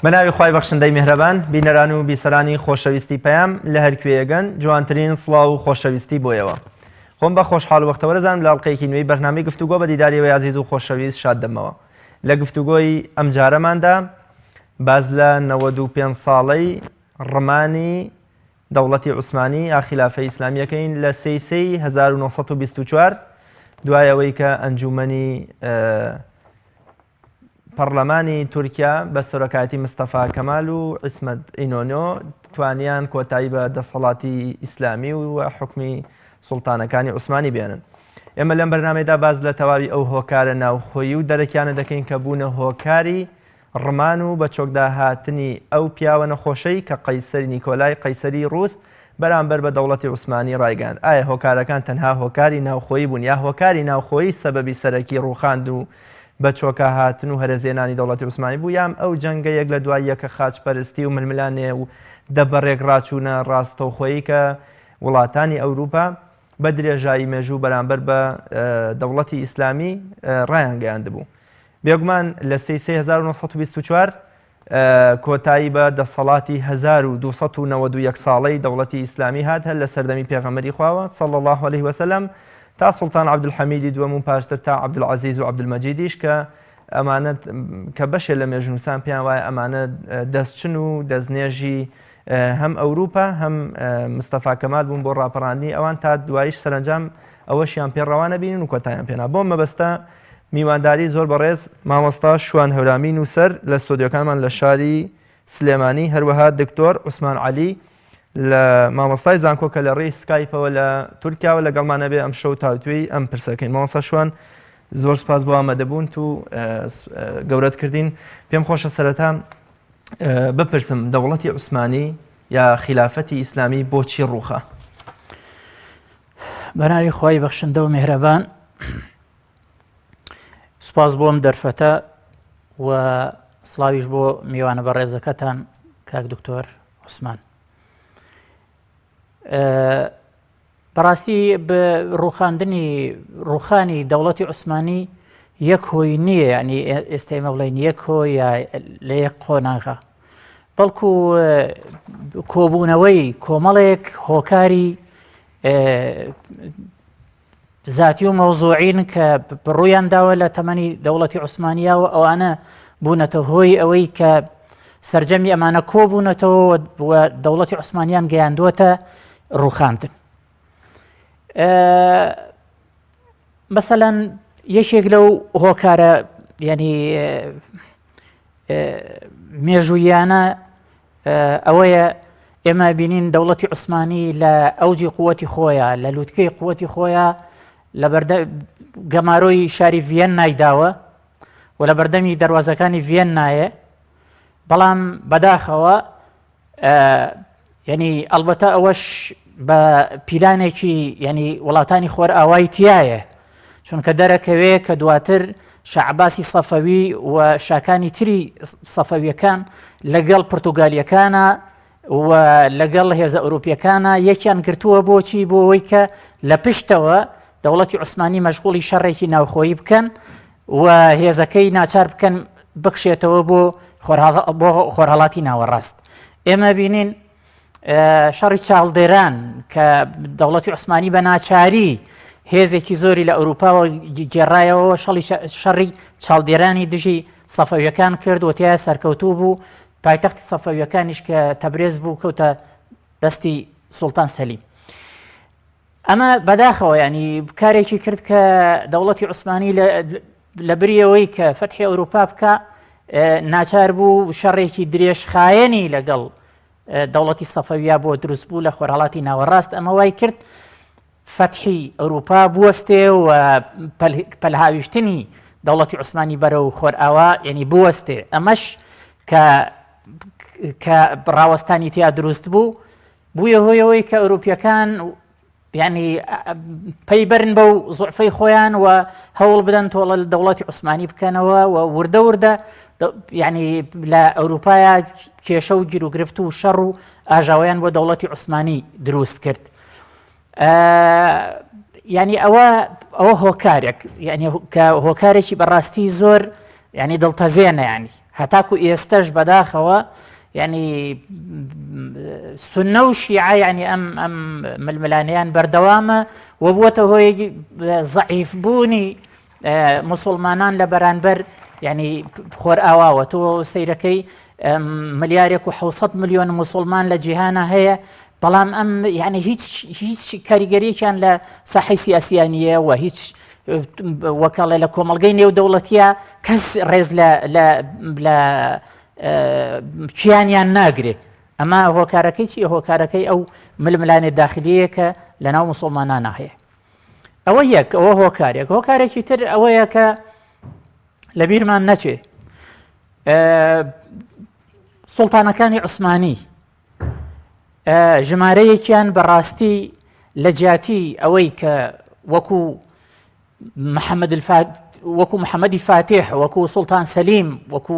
بە ناوی خوای بەخشندەی میهرەبان بینەران و بیسەرانی خۆشەویستی پەیام لە هەر کوێیەگەن جوانترین سڵاو و خۆشەویستی بۆیەوە خۆم بە خۆشحاڵ وەختەوە دەزانم لە ئەڵقەیەکی نوێی بەرنامەی گفتوگۆ بە دیداری ئێوەی ئازیز و خۆشەویست شاد دەبمەوە لە گفتوگۆی ئەمجارەماندا باس لە 95 ساڵەی ڕمانی دەوڵەتی عوسمانی یا خیلافەی ئیسلامیەکەین لە سێی سێی 1924 دوای ئەوەی کە ئەنجومەنی پەڕلەمانی تورکیا بە سەرۆکایەتی مستەفا کەمال و عیسمەت ئینۆنۆ توانیان کۆتایی بە دەسەڵاتی ئیسلامی و حوکمی سوڵتانەکانی عوسمانی بێنن. ئێمە لەم بەرنامەیەدا باس لە تەواوی ئەو هۆکارە ناوخۆیی و دەرەکیانە دەکەین کە بوونە هۆکاری ڕمان و بە چۆکدا هاتنی ئەو پیاوە نەخۆشەی کە قەیسەری نیکۆلای قەیسەری ڕووس بەرامبەر بە دەوڵەتی عوسمانی ڕایگەیاند. ئایا هۆکارەکان تەنها هۆکاری ناوخۆیی بوون یا هۆکاری ناوخۆیی سەبەبی سەرەکی ڕووخاند و بە چۆکا هاتن و هەرەزێنانی دەوڵەتی عوسمانی بوو یام ئەو جەنگە یەک لە دوای یەکە خاچپەرستی و ململانێ و دەبەڕێک ڕاچوونە ڕاستەوخۆیی کە وڵاتانی ئەوروپا بە درێژایی مێژوو بەرامبەر بە دەوڵەتی ئیسلامی ڕایانگەیاندبوو. بێگومان لە سێی سێی 1924 کۆتایی بە دەسەڵاتی 1291 ساڵەی دەوڵەتی ئیسلامی هات هەر لە سەردەمی پێغەمبەری خواوە صلی الله علیه وسلم تا سوڵتان عەبدولحەمیدی دووەم و پاشتر تا عەبدولعەزیز و عەبدولمەجیدیش کە ئەمانە کە بەشێ لە مێژنووسان پێیان وایە ئەمانە دەستچن و دەستنێژی هەم ئەوروپا هەم مستەفا کەمال بوون بۆ ڕاپەڕاندنی ئەوان تا دوایش سەرنجام ئەوەشیان پێ ڕەوانە بینن و کۆتایان پێنا بۆ مەبەستە میوانداری زۆر بەڕێز مامۆستا شوان هەورامی نووسەر لە ستۆدیۆکانمان لە شاری سلێمانی هەروەها دکتۆر عوسمان عەلی لە مامۆستای زانکۆ کە لە ڕێی سکایپەوە لە تورکیاوە لەگەڵمان ئەبێ ئەم شەو تاوتوێی ئەم پرسەکەین مامۆستا شوان زۆر سپاس بۆ ئامادەبوونت و گەورەت کردین پێم خۆشە سەرەتا بپرسم دەوڵەتی عوسمانی یا خیلافەتی ئیسلامی بۆچی ڕووخا؟ بەناوی خوای بەخشندە و میهرەبان سوپاس بۆم دەرفەتە و سڵاویش بۆ میوانە بەڕێزەکەتان کاک دکتۆر عوسمان بەڕاستی ڕوخاندنی ڕوخانی دەوڵەتی عوسمانی یەک هۆی نییە ینی ئێستا ئێمە بڵێن یەک هۆی یا لە یەک قۆناغا بەڵکو کۆبوونەوەی کۆمەڵێک هۆکاری زاتی و مەوزوعین کە ڕوویان داوە لە تەمەنی دەوڵەتی عوسمانیا و ئەوانە بوونەتە هۆی ئەوەی کە سرجەمی ئەمانە کۆبوونەتەوە و دەوڵەتی عوسمانیان گەیاندووەتە ڕووخاندن. مەسەلەن یەکێک لەو هۆکارە ینی مێژوویانە ئەوەیە ئێمە بینین دەوڵەتی عوسمانی لە ئەوجی قوتی خۆیان لە لوتکەی قوتی خۆیان لە بەردە گەمارۆی شاری ڤیەن نایداوە و لە بەردەمی دەواازەکانی ڤیەن نایە بەڵام بەداخەوە یعنی ئەلبەتە ئەوەش بە پیلانێکی یعنی وڵاتانی خۆرئاوای تایە چونکە دەرەکەوێ کە دواتر شەعباسی سەفەوی و شاکانی تری سەفەویەکان لەگەڵ پرتوگالیەکانە و لەگەڵ هێزە ئەوروپیەکانە یەکیان گرتووە بۆچی بۆ ئەوەی کە لە پشتەوە دەوڵەتی عوسمانی مەشغوڵی شەڕێکی ناوخۆیی بکەن و هێزەکەی ناچار بکەن بکشێتەوە بۆ بۆ خۆرهڵاتی ناوەڕاست ئێمە بینین شەڕی چاڵدێران کە دەوڵەتی عوسمانی بە ناچاری هێزێکی زۆری لە ئەوروپاوە گێڕایەوە شەڵی شەڕی چاڵدێرانی دژی سەفەویەکان کرد و تیا سەرکەوتوو بوو پایتەختی سەفەویەکانیش کە تەبرێز بوو کەوتە دەستی سوڵتان سەلیم. ئەمە بەداخەوە ینی کارێکی کرد کە دەوڵەتی عوسمانی لە بریەوەی کە فەتحی ئەوروپا بکە ناچار بوو شەڕێکی درێژخایەنی لەگەڵ دەوڵەتی سەفەویا بۆ دروست بوو لە خۆرهڵاتی ناوەڕاست ئەمە وای کرد فەتحی ئەوروپا بوەستێ و پەلهاویشتنی دەوڵەتی عوسمانی بەرەو خۆرئاوا یعنی بوەستێ ئەمەش کە کە ڕاوەستانی تیا دروست بوو بوویە هۆیەوەی کە ئەوروپیەکان یعنی پەی بەرن بەو زعفەی خۆیان و هەوڵ بدەن تۆڵە لە دەوڵەتی عوسمانی بکەنەوە و وردە وردە یعنی لە ئەوروپایە کێشە و گیروگرفت و شەڕ و ئاژاوەیان بۆ دەوڵەتی عوسمانی دروست کرد. ینی ئەوە ئەوە هۆکارێک یعنی کە هۆکارێکی بەڕاستی زۆر ینی دڵتەزێنە ینی. هەتاکو ئێستەش بەداخەوە یعنی سنە و شیعە یعنی ئەم ئەم ململانیان بەردەوامە و بووەتە هۆی زەعیف بوونی مسلمانان لە بەرانبەر یعنی خۆرئاواوە تۆ سەیرەکەی ملیارێک و 600 میلیۆن مسلمان لە جیهانە هەیە بەڵام ئەم یعنی هیچ هیچ کاریگەریەکیان لە ساحی سیاسیانیە و هیچ وەکەڵێ لە کۆمەڵگەی نێودەوڵەتیە کەس ڕێز لە کیانیان ناگرێ ئەمە هۆکارەکەی چی هۆکارەکەی ئەو ململانێ داخلیەیە کە لەناو مسلمانانە هەیە ئەوە یەک ئەوە هۆکارێک هۆکارێکی تر ئەوەیە کە لەبیرمان نەچێ سوڵتانەکانی عوسمانی ژمارەیەکیان بەڕاستی لە جیاتی ئەوەی کە وەکو محەممەد وەکو محەممەدی فاتح وەکو سوڵتان سەلیم وەکو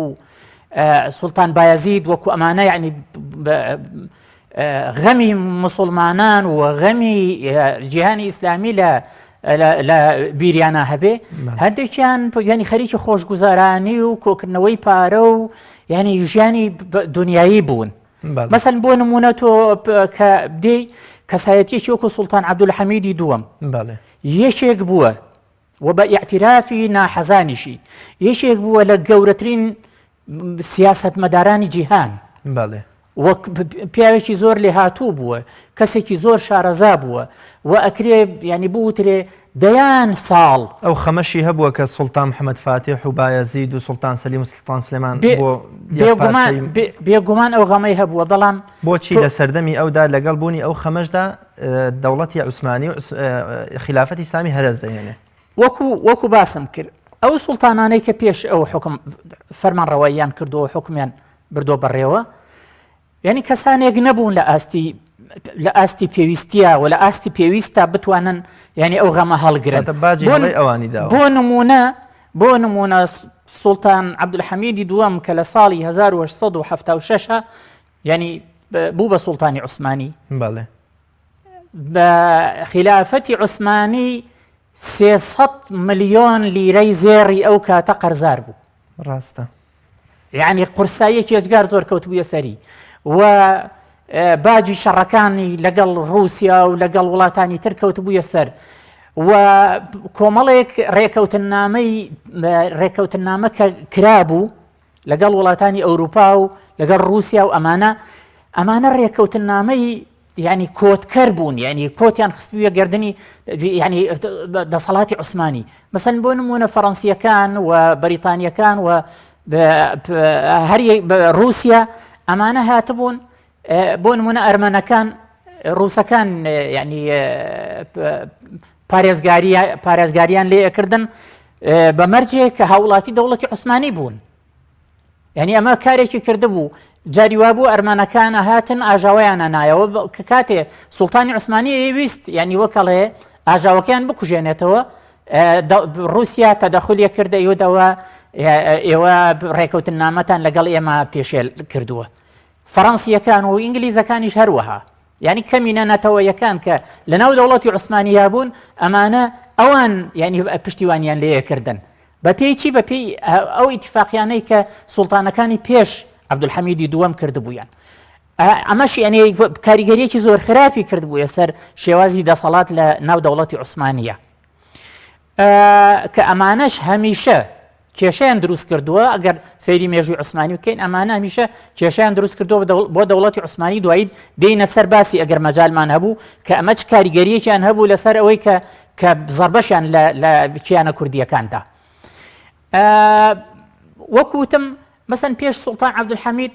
سوڵتان بایەزید وەکو ئەمانە یعنی غەمی مسلمانان و غەمی جیهانی ئیسلامی لە لە بیریانە هەبێ هەندێکیان ینی خەریکی خۆشگوزارانی و کۆکردنەوەی پارە و ینی ژیانی دنیایی بوون مەسەن بۆ نمونە تۆ کە دێی کەسایەتیەکی وەکو سوڵتان عەبدولحەمیدی دووەم یەکێک بووە و بە ئیعترافی ناحەزانیشی یەکێک بووە لە گەورەترین سیاسەتمەدارانی جیهان وەک پیاوێکی زۆر لێهاتوو بووە کەسێکی زۆر شارەزا بووە و ئەکرێ ینی بوترێ دەیان ساڵ. ئەو خەمەشی هەبووە کە سوڵتان محەمەد فاتیح و بایەزید و سوڵتان سەلیم و سوڵتان سلێمان بۆ یەک پارچەی. بێگومان ئەو غەمەی هەبووە، بەڵام. بۆچی لە سەردەمی ئەودا لەگەڵ بوونی ئەو خەمەشدا دەوڵەتی عوسمانی و خیلافەتی ئیسلامی هەرەس دەهێنێ؟ وەکو وەکو باسم کرد ئەو سوڵتانانەی کە پێش ئەو حوکم فەرمانڕەواییان کردووە و حوکمیان بردووە بەڕێوە، یانی کەسانێک نەبوون لە ئاستی لە ئاستی پێویستیە و لە ئاستی پێویستە بتوانن یعنی ئەو غەمە هەڵگرن ئەوانی بۆ نمونە بۆ نمونە سوڵتان عەبدولحەمیدی دووەم کە لە ساڵی 1970 یعنی بوو بە سوڵتانی عوسمانی بەڵێ بە خلافەتی عوسمانی 300 ملیۆن لیرەی زێڕی ئەو کاتە قەرزار بوو ڕاستە یعنی قورساییەکی ئێجگار زۆر کەوتبووە سەری و باجی شەڕەکانی لەگەڵ رووسیا و لەگەڵ وڵاتانی تر کەوتبووە سەر و کۆمەڵێک ڕێکەوتنامەی ڕێکەوتنامە کە کرابوو لەگەڵ وڵاتانی ئەوروپا و لەگەڵ رووسیا و ئەمانە ئەمانە ڕێکەوتنامەی یانی کۆتکەر بوون یانی کۆتیان خستبووە گردنی یانی دەسەڵاتی عوسمانی مەسەن بۆ نمونە فەڕەنسیەکان و بەریتانیەکان و هەر رووسیا ئەمانە هاتبوون بۆ نمونە ئەرمەنەکان ڕووسەکان ینی پارێزگاری پارێزگاریان لێ ئەکردن بە مەرجێک کە هاوڵاتی دەوڵەتی عوسمانی بوون یعنی ئەمە کارێکی کردبوو جاری وابوو ئەرمەنەکان ئەهاتن ئاژاوەیان ئەنایەوە کە کاتێ سوڵتانی عوسمانی ئەیویست یعنی وەکەڵێ ئاژاوەکەیان بکوژێنێتەوە رووسیا تەدەخلیە کردە ئێوەدەوە ئێوە ڕێکەوتن نامەتان لەگەڵ ئێمە پێشێل کردووە فەڕەنسیەکان و ئینگلیزەکانیش هەروەها یعنی کەمینە نەتەوەیەکان کە لەناو دەوڵەتی عوسمانیا بوون ئەمانە ئەوان یعنی پشتیوانیان لێکردن بە پێی چی؟ بە پێی ئەو ئیتیفاقیانەی کە سوڵتانەکانی پێش عەبدولحەمیدی دووەم کردبوویان. ئەمەش یعنی کاریگەریەکی زۆر خراپی کردبووە سەر شێوازی دەسەڵات لە ناو دەوڵەتی عوسمانیە. کە ئەمانەش هەمیشە کێشیان دروست کردووە ئەگەر سەیری مێژووی عوسمانی بکەین ئەمانە هەمیشە کێشیان دروست کردووە بۆ دەوڵەتی عوسمانی دوایی دێینە سەر باسی ئەگەر مەجالمان هەبوو کە ئەمە چ کاریگەریەکیان هەبوو لەسەر ئەوەی کە کە زەربەشیان لە کیانە کوردییەکاندا. وەک وتم مەسەن پێش سوڵتان عەبدولحەمید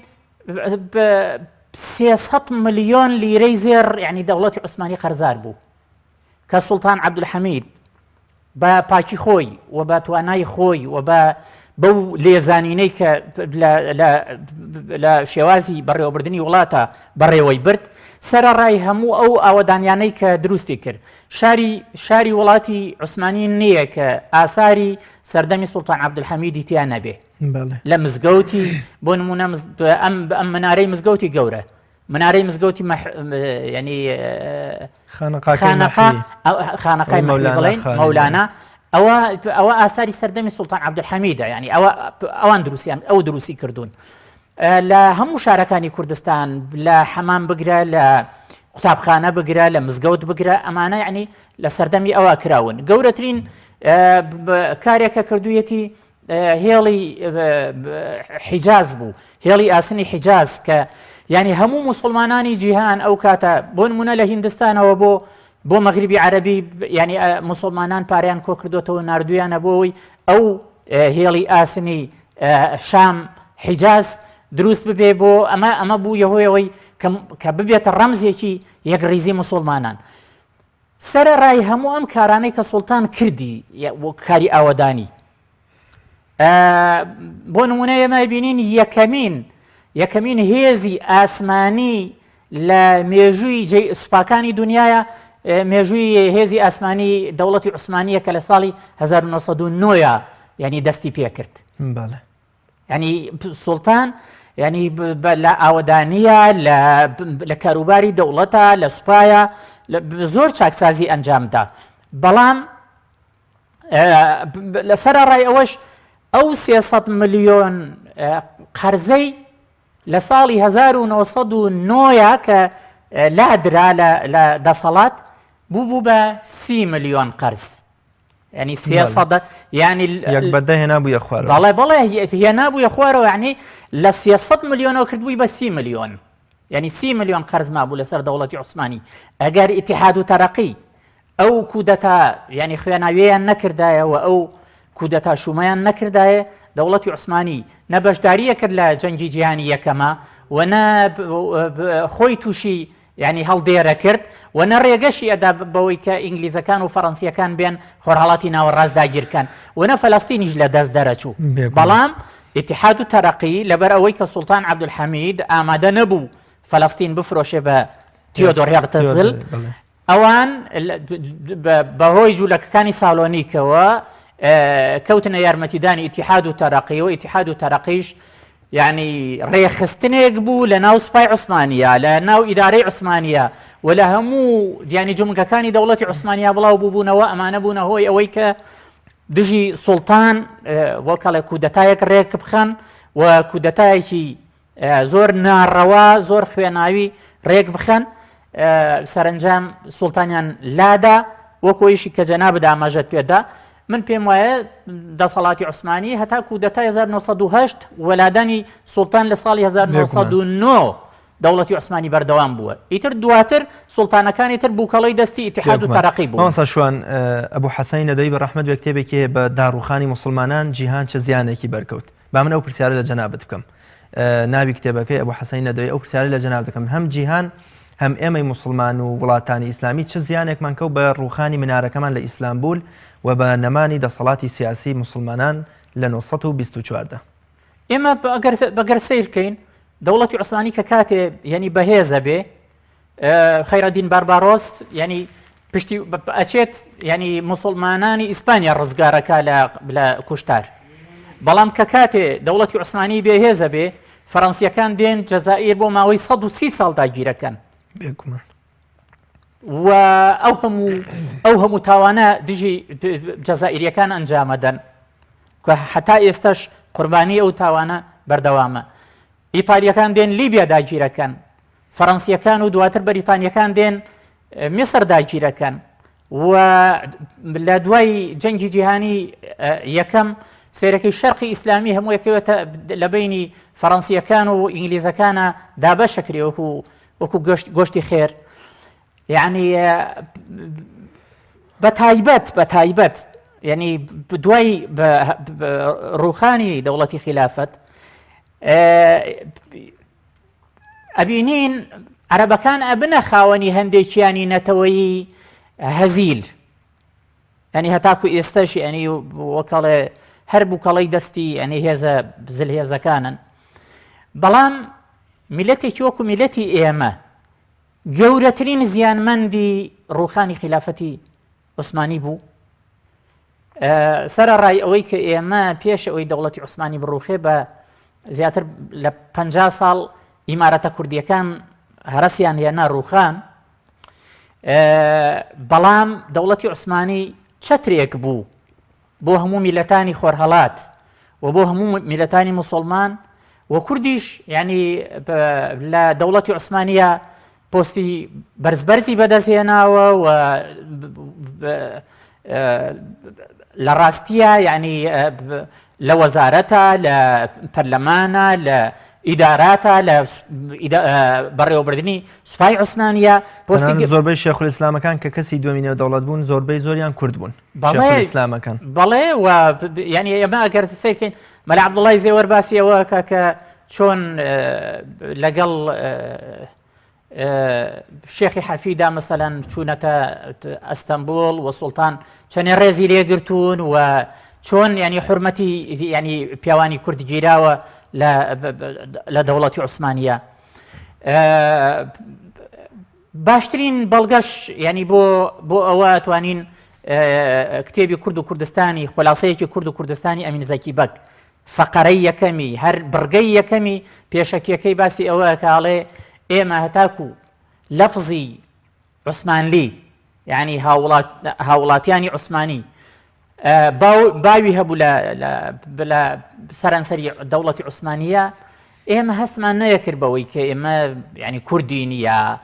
300 ملیۆن لیرەی زێڕ یعنی دەوڵەتی عوسمانی قەرزار بوو کە سوڵتان عەبدولحەمید بە پاکی خۆی و بە توانای خۆی و بە بەو لێزانینەی کە لە شێوازی بەڕێوەبردنی وڵاتە بەڕێوەی برد سەرەڕای هەموو ئەو ئاوەدانیانەی کە دروستی کرد شاری شاری وڵاتی عوسمانی نییە کە ئاساری سەردەمی سوڵتان عەبدولحەمیدی تیا نەبێ لە مزگەوتی بۆ نمونە ئەم ئەم منارەی مزگەوتی گەورە منارەی مزگەوتی ینی خانەقا خانەقای مەولانا بڵێن مەولانا. ئەوە ئەوە ئاساری سەردەمی سوڵتان عەبدولحەمیدە یعنی ئەوە ئەوان دروستیان ئەو دروستی کردوون لە هەموو شارەکانی کوردستان لە حەمام بگرە لە قوتابخانە بگرە لە مزگەوت بگرە ئەمانە یعنی لە سەردەمی ئەوە کراون گەورەترین کارێکە کردویەتی هێڵی حیجاز بوو هێڵی ئاسنی حیجاز کە یعنی هەموو مسلمانانی جیهان ئەو کاتە بۆ نمونە لە هیندستانەوە بۆ بۆ مەغریبی عەربی ینی مسلمانان پاریان کۆ کردوێتەوە نردویانە بۆەوەی ئەو هێڵی ئاسنی شام حیجاز دروست ببێ بۆ ئەمە ئەمە بوو یەهۆیەوەی کە ببێتە ڕەمزێکی یەکڕیزی مسلمانان سەرەڕای هەموو ئەم کارانەی کە سوڵتان کردی وەک کاری ئاوەدانی بۆ نمونە ئێمە بینین یەکەمین یەکەمین هێزی ئاسمانی لە مێژووی سوپاکانی دنیاە مێژووی هێزی ئاسمانی دەوڵەتی عوسمانیە کە لە ساڵی 1990 ینی دەستی پێکرد بەڵێ ینی سوڵتان ینی لە ئاوەدانیە لە کاروباری دەوڵەتە لە سوپایە زۆر چاکسازی ئەنجامدا بەڵام لەسەر ڕای ئەوەش ئەو 300 ملیۆن قەرزەی لە ساڵی 1990 کە لادرا لە دەسەڵات بوو بوو بە سی ملیۆن قەرز ینی سێ سەدە ینی یەک بەدە هێنابوویە خوارەوە بەڵێ بەڵێ هێنابوویە خوارەوە ینی لە 300 ملیۆنەوە کردبووی بە سی ملیۆن ینی سی ملیۆن قەرز مابوو لەسەر دەوڵەتی عوسمانی ئەگەر ئیتحاد و تەرەقی ئەو کودەتا ینی خوێناویان نەکردایە و ئەو کودەتا شومەیان نەکردایە دەوڵەتی عوسمانی نە بەشداریە کرد لە جەنگی جیهانی یەکەمە و نە خۆی تووشی یانی هەڵدێرە کرد و نە ڕێگەشی ئەدا بەوەی کە ئینگلیزەکان و فەڕەنسییەکان بێن خۆرهەڵاتی ناوەڕاست داگیرکەن و نە فەلەستینیش لە دەست دەرەچوو. بەڵام ئیتیحاد و تەرەقی لەبەر ئەوەی کە سوڵتان عەبدولحەمید ئامادە نەبوو فەلەستین بفرۆشێ بە تیۆدۆر هێرتزل، ئەوان بەهۆی جوولەکەکانی سالۆنیکەوە کەوتنە یارمەتیدانی ئیتیحاد و تەرەقی و ئیتیحاد و تەرەقیش یعنی ڕێخستنێک بوو لە ناو سوپای عوسمانیا لە ناو ئیدارەی عوسمانیا و لە هەموو دیانی جومگەکانی دەوڵەتی عوسمانیا بڵاو بووبوونەوە ئەمانە بوونە هۆی ئەوەی کە دژی سوڵتان وەکەڵێ کودەتایەک ڕێک بخەن و کودەتایەکی زۆر ناڕەوا زۆر خوێناوی ڕێک بخەن سەرنجام سوڵتانیان لادا وەکۆیشی کە جەنابت ئاماژەت پێدا من پێم وایە دەسەڵاتی عوسمانی هەتا کودەتای 1970 وەلادانی سوڵتان لە ساڵی 1909 دەوڵەتی عوسمانی بەردەوام بووە ئیتر دواتر سوڵتانەکانی تر بووکەڵی دەستی ئیتحاد و تەرەقی بوو. مامۆستا شوان ئەبو حەسەنی نەدەوی بە ڕەحمەت بێ کتێبێکی هەیە بە داڕوخانی موسڵمانان جیهان چ زیانێکی بەرکەوت با من ئەو پرسیارە لە جەنابت بکەم ناوی کتێبەکەی ئەبو حەسەنی نەدەوی ئەو پرسیارە لە جەناب دەکەم هەم جیهان هەم ئێمەی موسڵمان و وڵاتانی ئیسلامی چ زیانێکمان کەوت بە ڕووخانی منارەکەمان لە ئیسلامبول و بە نەمانی دەسەڵاتی سیاسی موسڵمانان لە 924 دا؟ ئێمە ئەگەر سەیر کەین دەوڵەتی عوسمانی کە کاتێ یعنی بەهێزە بێ خەیرەدین باربارۆس یعنی پشتی ئەچێت یعنی مسلمانانی ئیسپانیا ڕزگارەکە لە کوشتار بەڵام کە کاتێ دەوڵەتی عوسمانی بێهێزە بێ فەرەنسیەکان دێن جەزائیر بۆ ماوەی 130 ساڵ داگیرەکەن بێگومان و ئەو هەموو ئەو هەموو تاوانە دژی جەزائیریەکان ئەنجامەدەن کە هەتا ئێستش قوربانی ئەو تاوانە بەردەوامە ئیتالیەکان دێن لیبیا داگیرەکەن فەرەنسیەکان و دواتر بەریتانیەکان دێن میسر داگیرەکەن و لە دوای جەنگی جیهانی یەکەم سێرەکەی شەرقی ئیسلامی هەموو یەکەوێتە لە بینی فەڕەنسیەکان و ئینگلیزەکانە دابەشەکرێ وەکو وەکو گۆشتی خێر یعنی بە تایبەت بە تایبەت یعنی دوای ڕوخانی دەوڵەتی خلافەت ئەبینین عەرەبەکان ئەبنە خاوەنی هەندێکیانی نەتەوەیی هەزیل ئەنی هەتاکو ئێستش ئەنی وەکەڵێ هەر بووکەڵی دەستی ئەنی هێزە زلهێزەکانن بەڵام میلەتێکی وەکو میلەتی ئێمە گەورەترین زیانمەندی ڕوخانی خلافەتی عوسمانی بوو سەرەڕای ئەوەی کە ئێمە پێش ئەوەی دەوڵەتی عوسمانی بڕوخێ بە زیاتر لە پ ساڵ ئیمارەتە کوردیەکان هەرەسیان هێنا ڕوخان بەڵام دەوڵەتی عوسمانی چەترێک بوو. بۆ هەموو میلەتانی خۆرهەڵات و بۆ هەموو میلەتانی مسلمان و کوردیش ینی لە دەوڵەتی عوسمانە پۆستی بەرزبەرزی بەدەستهێناوە و لە ڕاستیە یعنی لە وەزارەتە لە پەرلەمانە لە ئیداراتە لە بەڕێوەبردنی سوپای عوسمانە پۆستی زۆربەی شێخولئیسلامەکان کە کەسی دووەمی نێو دەوڵەت بوون زۆربەی زۆریان کورد بوون ئیسلامەکان بەڵێ و یعنی ئێمە ئەگەر سەیرکەین مەلا عەبدوڵای زێوەر باسی ئەوە کە کە چۆن لەگەڵ شێخی حەفیدا مەسەلەن چوونەتە ئەستەمبول و سوڵتان چەندێ ڕێزی لێگرتوون و چۆن ینی حرمەتی ینی پیاوانی کورد گیراوە لە دەوڵەتی عوسمانە باشترین بەڵگەش ینی بۆ بۆ ئەوە توانین کتێبی کورد و کوردستانی خلاصەیەکی کورد و کوردستانی ئەمین زەکی بەگ فەقەرەی یەکەمی، هەر بڕگەی یەکەمی پێشەکیەکەی باسی ئەوە ئەکا ئەڵێ ئێمە هەتاکو لەفزی عوسمانلی یعنی هاوڵاتیانی عوسمانی باوی هەبوو لە سەرانسەری دەوڵەتی عوسمانیە ئێمە هەستمان نەیەکرد بەوەی کە ئێمە ینی کوردین یا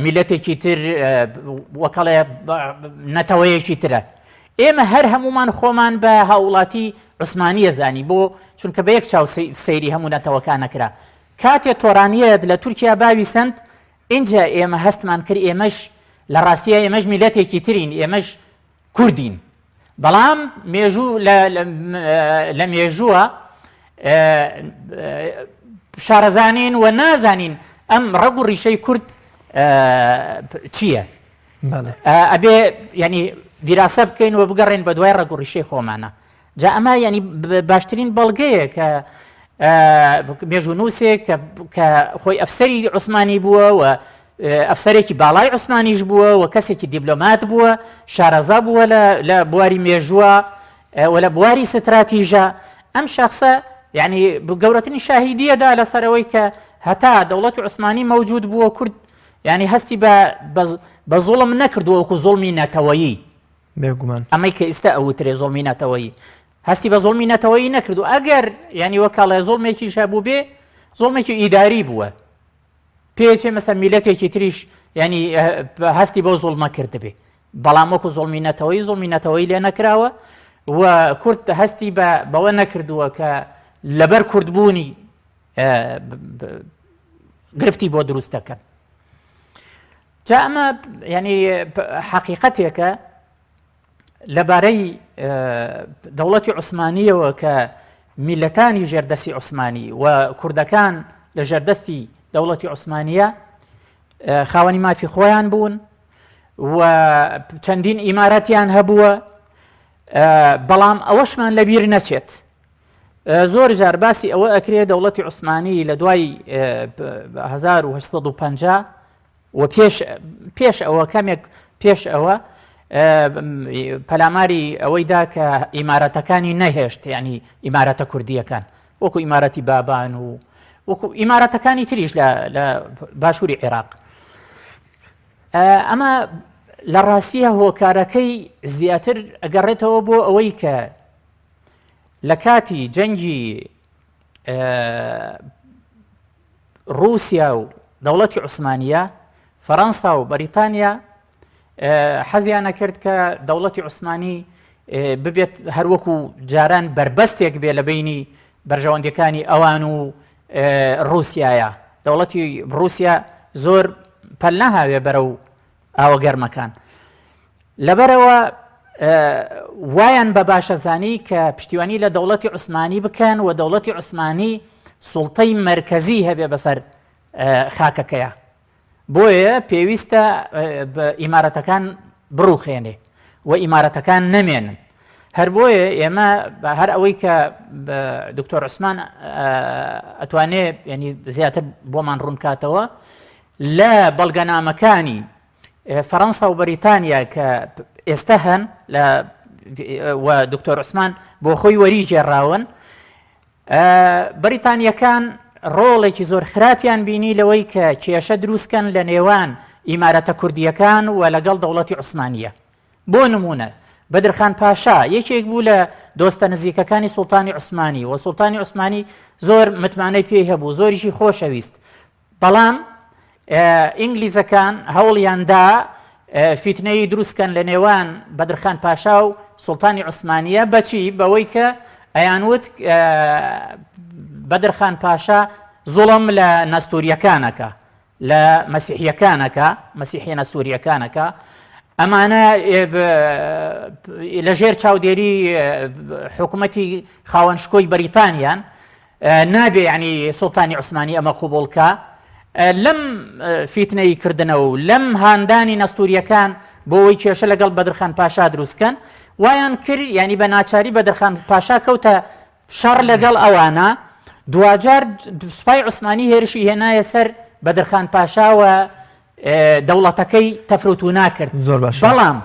میلەتێکی تر وەکەڵێ نەتەوەیەکی ترە ئێمە هەر هەمومان خۆمان بە هاوڵاتی عوسمانیە زانی بۆ چونکە بە یەک چاو سەیری هەموو نەتەوەکان نەکرا کاتێ تۆرانیەت لە تورکیا باوی سند ئینجا ئێمە هەستمان کرد ئێمەش لە ڕاستیە ئێمەش میلەتێکی ترین ئێمەش کوردین بەڵام مێژوو لە مێژووە شارەزانین و نازانین ئەم ڕەگ و ڕیشەی کورد چییە ئەبێ ینی دیراسە بکەین و بگەڕێن بە دوای ڕەگ و ڕیشەی خۆمانە جا ئەمە ینی باشترین بەڵگەیە کە مێژوونووسێک کە خۆی ئەفسەری عوسمانی بووە و ئەفسەرێکی باڵای عوسمانیش بووە و کەسێکی دیبلۆمات بووە شارەزا بووە لە بواری مێژووە و لە بواری ستراتیژە ئەم شخصە یعنی گەورەترین شاهیدیەدا لەسەرەوەی کە هەتا دەوڵەت عوسمانی مەوجود بووە کورد یعنی هەستی بە زوڵم نەکردووە وەکو زوڵمی نەتەوەیی بێگومان ئەمەی کە ئیستا ئەوترێ زوڵمی نەتەوەیی هەستی بە زوڵمی نەتەوەیی نەکردو ئەگەر یعنی وەکاڵێ زوڵمێکیش هەبوو بێ زوڵمێکی ئیداری بووە پێچێ مەسە میلەتێکی تریش ینی هەستی بەو زوڵمە کردبێ بەڵام وەکو زوڵمی نەتەوەی زوڵمی نەتەوەی لێ نەکراوە و کورد هەستی بە بەوە نەکردووە کە لەبەر کوردبوونی گرفتی بۆ دروست دەکەن جا ئەمە ینی حەقیقەتێکە لەبارەی دەوڵەتی عوسمانیەوە کە میلەتانی ژێردەستی عوسمانی و کوردەکان لە ژێردەستی دەوڵەتی عوسمانیە خاوەنی مافی خۆیان بوون و چەندین ئیمارەتیان هەبووە بەڵام ئەوەشمان لەبیر نەچێت زۆر جار باسی ئەوە ئەکرێ دەوڵەتی عوسمانی لە دوای 1950 و پێش پێش ئەوە کەمێک پێش ئەوە پەلاماری ئەوەی دا کە ئیمارەتەکانی نەهێشت ینی ئیمارەتە کوردیەکان وەکو ئیمارەتی بابان و وەکو ئیمارەتەکانی تریش لە باشووری عێراق ئەمە لە ڕاستیە هۆکارەکەی زیاتر ئەگەڕێتەوە بۆ ئەوەی کە لە کاتی جەنگی ڕووسیا و دەوڵەتی عوسمانیە، فەرەنسا و بەریتانیا حەزیان نەکرد کە دەوڵەتی عوسمانی ببێت هەروەکو جاران بربەستێک بێ لە بینی بەرژەوەندیەکانی ئەوان و ڕووسایە دەوڵەتی ڕووسیا زۆر پەل ناهاوێ بەرەو ئاوە گەرمەکان. لەبەرئەوە وایان بە باشە زانی کە پشتیوانی لە دەوڵەتی عوسمانی بکەن و دەوڵەتی عوسمانی سوڵتەی مەرکەزی هەبێ بەسەر خاکەکەیە. بۆیە پێویستە ئیمارەتەکان بڕوخێنێ و ئیمارەتەکان نەمێنن. هەر بۆیە ئێمە هەر ئەوەی کە دکتۆر عوسمان ئەتوانێ ینی زیاتر بۆمان ڕوونکاتەوە لە بەڵگەنامەکانی فەرەنسا و بەریتانیا کە ئێستا هەن لە و دکتۆر عوسمان بۆ خۆی وەری گێڕاون بەریتانیەکان ڕۆڵێکی زۆر خراپیان بینی لەوەی کە کێشە دروستکەن لە نێوان ئیمارەتە کوردیەکان و لەگەڵ دەوڵەتی عوسمانیە بۆ نمونە بەدرخان پاشا یەکێک بوو لە دۆستە نزیکەکانی سوڵتانی عوسمانی و سوڵتانی عوسمانی زۆر متمانەی پێی هەبوو زۆریشی خۆشەویست بەڵام ئینگلیزەکان هەوڵیان دا فیتنەی دروستکەن لە نێوان بەدرخان پاشا و سوڵتانی عوسمانیە بەچی بەوەی کە ئەیانوت بەدرخان پاشا زوڵم لە نەستوریەکانەکە لە مەسیحیەکانەکە مەسیحیە نەستوریەکانەکە ئەمانە لە ژێر چاودێری حکوومەتی خاوەن شکۆی بەریتانیان نابێ یعنی سوڵتانی عوسمانی ئەمە قوبوڵ کا لەم فیتنەی کردنە و لەم هاندانی نەستوریەکان بۆ ئەوەی کێشە لەگەڵ بەدرخان پاشا دروستکەن وایان کرد ینی بە ناچاری بەدرخان پاشا کەوتە شەڕ لەگەڵ ئەوانە دواجار سوپای عوسمانی هێرشی هێنایە سەر بەدرخان پاشاوە دەوڵەتەکەی تەفروتونا کرد زۆر باش بەڵام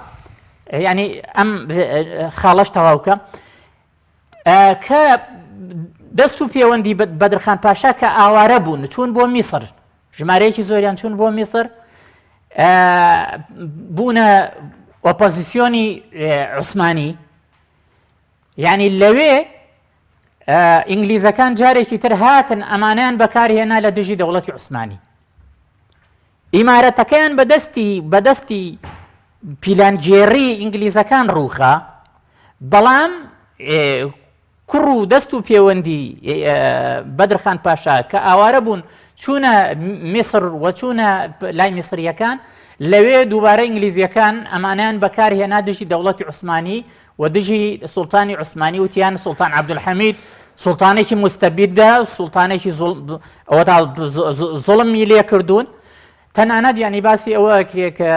ینی ئەم خاڵەش تەواوکە کە دەست و پێوەندی بەدرخان پاشا کە ئاوارە بوون چوون بۆ میسر ژمارەیەکی زۆریان چوون بۆ میسر بوونە ئۆپۆزیسیۆنی عوسمانی یعنی لەوێ ئینگلیزەکان جارێکی تر هاتن ئەمانیان بەکارهێنا لە دژی دەوڵەتی عوسمانی ئیمارەتەکەیان بەدەستی بەدەستی پیلانگێڕی ئینگلیزەکان ڕووخا، بەڵام کوڕ و دەست و پێوەندی بەدرخان پاشا کە ئاوارە بوون چوونە میسر و چوونە لای میسریەکان لەوێ دووبارە ئینگلیزیەکان ئەمانیان بەکارهێنا دژی دەوڵەتی عوسمانی و دژی سوڵتانی عوسمانی وتیان سوڵتان عەبدولحەمید سوڵتانێکی مستەبیدە سوڵتانێکی ئەوەتا زوڵمی لێ کردوون تەنانەت یعنی باسی ئەوە ئەکرێ کە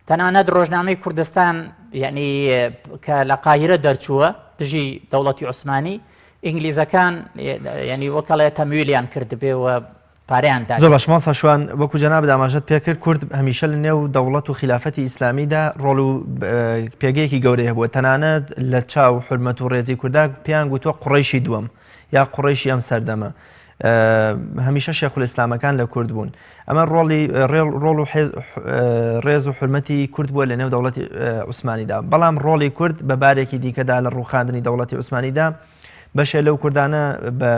تەنانەت ڕۆژنامەی کوردستان یعنی کە لە قاهیرە دەرچووە دژی دەوڵەتی عوسمانی ئینگلیزەکان یعنی وەکەڵێ تەمویلیان کردبێ و پارەیان دابێت. زۆر باش مامۆستا شوان، وەکو جەنابت ئاماژەت پێکرد کورد هەمیشە لە نێو دەوڵەت و خیلافەتی ئیسلامیدا ڕۆڵ و پێگەیەکی گەورەی هەبووە، تەنانەت لە چاو حورمەت و ڕێزی کوردا پێیان گوتووە قوڕەیشی دووەم یا قوڕەیشی ئەم سەردەمە. هەمیشە شێخولئیسلامەکان لە کورد بوون. ئەمە ڕۆڵی ڕۆڵ و ڕێز و حورمەتی کورد بووە لە نێو دەوڵەتی عوسمانیدا. بەڵام ڕۆڵی کورد بە بارێکی دیکەدا لە ڕووخاندنی دەوڵەتی عوسمانیدا بەشێ لەو کوردانە بە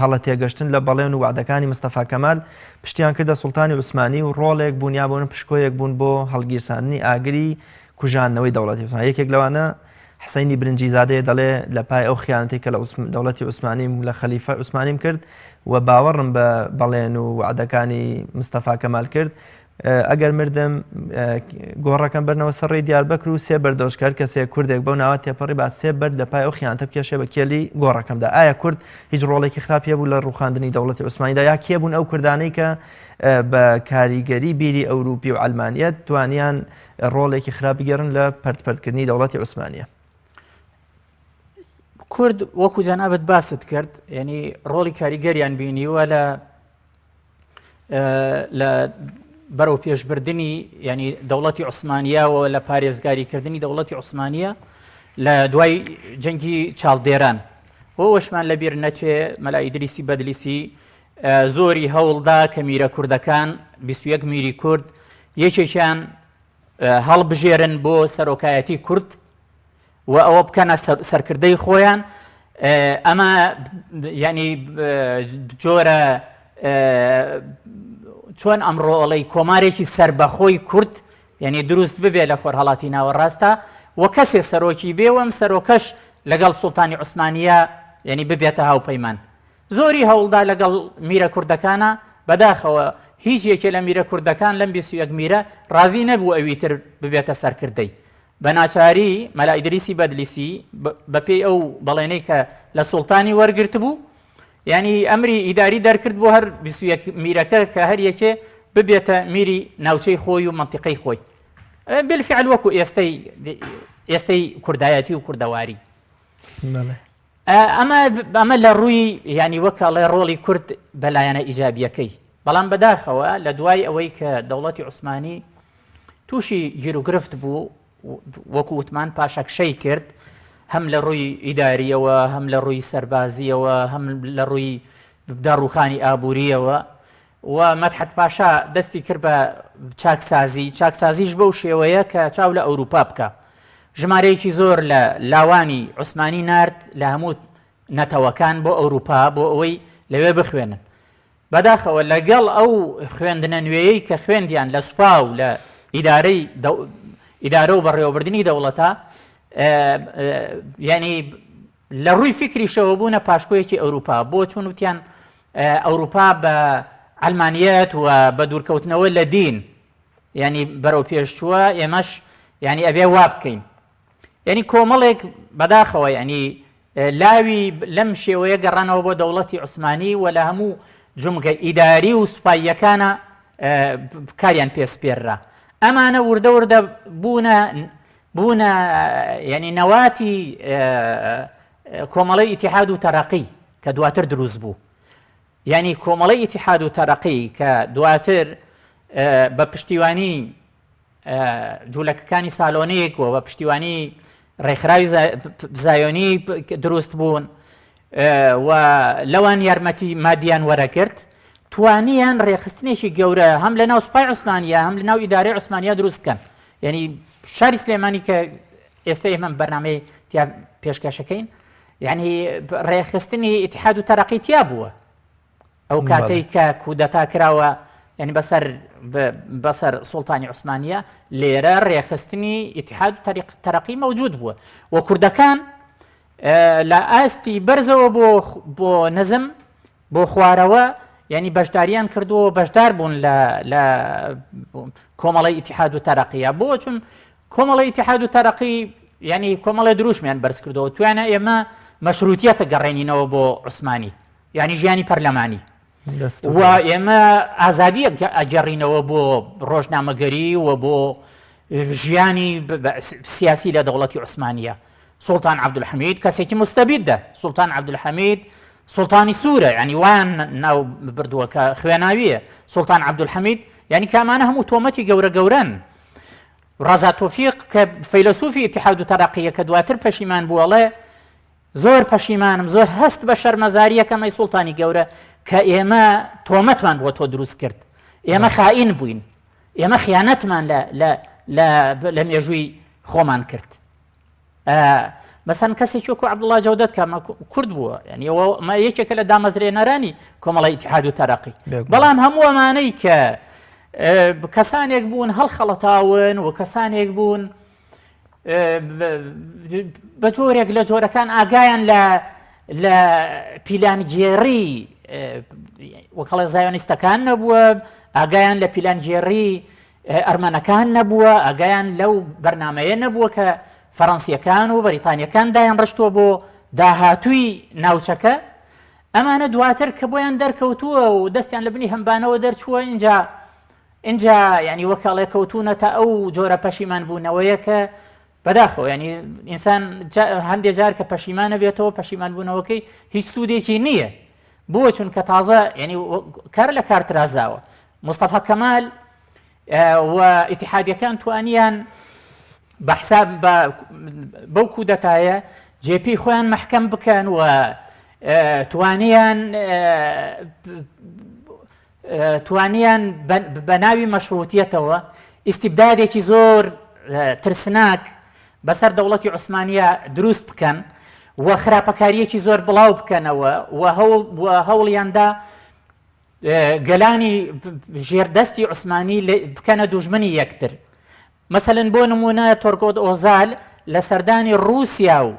هەڵە تێگەشتن لە بەڵێن و وەعدەکانی مستەفا کەمال پشتیان کردە سوڵتانی عوسمانی و ڕۆڵێک بوون یا بۆن پشکۆیەک بوون بۆ هەڵگیرساندنی ئاگری کوژاندنەوەی دەوڵەتی عوسمانی یەکێک لەوانە حسینی برنجی زادەیە دەڵێ لە پای ئەو خیانەتی کە لە دەوڵەتی عوسمانیم لە خەلیفە عوسمانیم کرد و باوەڕم بە بەڵێن و وەعدەکانی مستەفا کەمال کرد ئەگەر مردم گۆڕەکەم بەرنەوە سەر ڕێی دیاربەکر و سێ بەردۆش کە هەر کەسێک کوردێک بەو ناوە تێپەڕی با سێ بەرد لە پای ئەو خیانەتە بکێشێ بە کێلی گۆڕەکەمدا. ئایا کورد هیچ ڕۆڵێکی خراپی هەبوو لە ڕووخاندنی دەوڵەتی عوسمانیدا یا کێ بوون ئەو کوردانەی کە بە کاریگەری بیری ئەوروپی و عەلمانیەت توانیان ڕۆڵێکی خراپ بگێڕن لە پەرت پەرتکردنی دەوڵەتی عوسمانیە؟ کورد وەکو جەنابت باست کرد یعنی ڕۆڵی کاریگەریان بینیوە لە لە بەرەو پێشبردنی ینی دەوڵەتی عوسمانیاوە لە پارێزگاریکردنی دەوڵەتی عوسمانە لە دوای جەنگی چاڵدێران بۆ وەشمان لەبیر نەچێ مەلا ئیدریسی بەدلیسی زۆری هەوڵدا کە میرە کوردەکان 21 میری کورد یەکێکیان هەڵبژێرن بۆ سەرۆکایەتی کورد و ئەوە بکەنە سەرکردەی خۆیان ئەمە یعنی جۆرە چۆن ئەمڕۆ ئەڵێی کۆمارێکی سربەخۆی کورد یعنی دروست ببێ لە خۆرهەڵاتی ناوەڕاستە و کەسێ سەرۆکی بێوەم سەرۆکەش لەگەڵ سوڵتانی عوسمانە یعنی ببێتە هاوپەیمان زۆری هەوڵدا لەگەڵ میرە کوردەکانە بەداخەوە هیچ یەکێ لە میرە کوردەکان لەم 21 میرە ڕازی نەبوو ئەوی تر ببێتە سەرکردەی بە ناچاری مەلا ئیدریسی بەدلیسی بە پێی ئەو بەڵێنەی کە لە سوڵتانی وەرگرتبوو یعنی ئەمری ئیداری دەرکرد بۆ هەر 21 میرەکە کە هەر یەکێ ببێتە میری ناوچەی خۆی و منتیقەی خۆی بالفعل وەکو ئێستەی ئێستەی کوردایەتی و کوردەواری ئەمە ئەمە لە ڕووی ینی وەکەڵێ ڕۆڵی کورد بەلایەنە ئیجابیەکەی بەڵام بەداخەوە لە دوای ئەوەی کە دەوڵەتی عوسمانی تووشی گیروگرفت بوو وەکو وتمان پاشەکشەی کرد هەم لە ڕووی ئیداریەوە هەم لە ڕووی سەربازیەوە هەم لە ڕووی داڕوخانی ئابووریەوە و مەدحەت پاشا دەستی کرد بە چاکسازی چاکسازیش بەو شێوەیە کە چاو لە ئەوروپا بکە. ژمارەیەکی زۆر لە لاوانی عوسمانی نارد لە هەموو نەتەوەکان بۆ ئەوروپا بۆ ئەوەی لەوێ بخوێنن. بەداخەوە لەگەڵ ئەو خوێندنە نوێیەی کە خوێندیان لە سوپا و لە ئیدارەی ئیدارە و بەڕێوەبردنی دەوڵەتە یعنی لە ڕووی فیکریشەوە بوونە پاشکۆیەکی ئەوروپا بۆ چون وتیان ئەوروپا بە عەلمانیەت و بە دوورکەوتنەوە لە دین یعنی بەرەو پێشچووە ئێمەش یعنی ئەبێ وا بکەین یعنی کۆمەڵێک بەداخەوە یعنی لاوی لەم شێوەیە گەڕانەوە بۆ دەوڵەتی عوسمانی و لە هەموو جومگە ئیداری و سوپاییەکانە کاریان پێسپێررا ئەمانە وردە وردە بوونە بوونە یعنی نەواتی کۆمەڵەی ئیتیحاد و تەرەقی کە دواتر دروست بوو یعنی کۆمەڵەی ئیتیحاد و تەرەقی کە دواتر بە پشتیوانی جوولەکەکانی سالۆنیک و بە پشتیوانی ڕێکخراوی زایۆنی دروست بوون و لەوان یارمەتی مادیان وەرەگرت توانیان ڕێکخستنێکی گەورە هەم لە ناو سوپای عوسمانیا هەم لە ناو ئیدارەی عوسمانیا دروست بکەن یعنی شاری سلێمانی کە ئێستا ئێمە بەرنامەی تیا پێشکەشەکەین یعنی ڕێکخستنی ئیتحاد و تەرەقی تیا بووە ئەو کاتەی کە کودەتا کراوە یعنی بەسەر بەسەر سوڵتانی عوسمانیە لێرە ڕێخستنی ئیتحاد و تەریق تەرەقی مەوجود بووە و کوردەکان لە ئاستی بەرزەوە بۆ بۆ نزم بۆ خوارەوە یعنی بەشداریان کردووە بەشدار بوون لە لە کۆمەڵی ئیتحاد و تەرەقیە بۆ چون کۆمەڵی ئیتحاد و تەرەقی یعنی کۆمەڵی دروشمیان بەرز کردەوە توانە ئێمە مەشروتیەتە گەڕێنینەوە بۆ عوسمانی یانی ژیانی پەرلەمانی و ئێمە ئازادی ئەگەڕینەوە بۆ ڕۆژنامەگەری و بۆ ژیانی سیاسی لە دەوڵەتی عوسمانە سوڵتان عەبدولحەمید کەسێکی مستەبیدە سوڵتان عەبدولحەمید سوڵتانی سوورە ینی وان ناو بردووە کە خوێناویە سوڵتان عەبدولحەمید یعنی کامانە هەموو تۆمەتی گەورە گەورن ڕەزا تۆفیق کە فەیلەسوفی ئیتحاد و تەرەقیە کە دواتر پەشیمان بووەڵێ زۆر پەشیمانم، زۆر هەست بە شەرمەزارییەکەم ئەی سوڵتانی گەورە کە ئێمە تۆمەتمان بۆ تۆ دروست کرد، ئێمە خائین بووین، ئێمە خیانەتمان لە مێژووی خۆمان کرد. مەسەن کەسێکی وەکو عەبدوڵڵا جەودەت کە کورد بووە یعنی ئەوە یەکێکە لە دامەزرێنەرانی کۆمەڵی ئیتحاد و تەرەقی بەڵام هەموو ئەمانەی کە کەسانێک بوون هەڵخەڵەتاون و کەسانێک بوون بە جۆرێک لە جۆرەکان ئاگایان لە لە پیلانگێڕی وەکەڵێ زایۆنیستەکان نەبووە ئاگایان لە پیلانگێڕی ئەرمەنەکان نەبووە ئاگایان لەو بەرنمەیە نەبووە کە فەڕەنسیەکان و بەریتانیەکان دایان ڕشتووە بۆ داهاتووی ناوچەکە ئەمانە دواتر کە بۆیان دەرکەوتووە و دەستیان لە بنی هەمبانەوە دەرچووە اینجا ئینجا یانی وەک ئەڵێ کەوتوونەتە ئەو جۆرە پەشیمان بوونەوەیە کە بەداخەوە ینی ئینسان هەندێ جار کە پەشیمانە بێتەوە پەشیمان بوونەوەکەی هیچ سوودێکی نییە بۆ چونکە تازە ینی کار لە کار ترازاوە مستەفا کەمال و ئیتحادیەکان توانیان بە حساب بەو کودەتایە جێپی خۆیان محکەم بکەن و توانیان توانیان بە ناوی مەشروتیەتەوە ئیستیبدادێکی زۆر ترسناک بەسەر دەوڵەتی عوسمانیا دروست بکەن و خراپەکاریەکی زۆر بڵاو بکەنەوە و هەوڵیاندا گەلانی ژێردەستی عوسمانی بکەنە دوژمنی یەکتر مەسەلەن بۆ نمونە تۆرگۆت ئۆزال لە سەردانی ڕووسیا و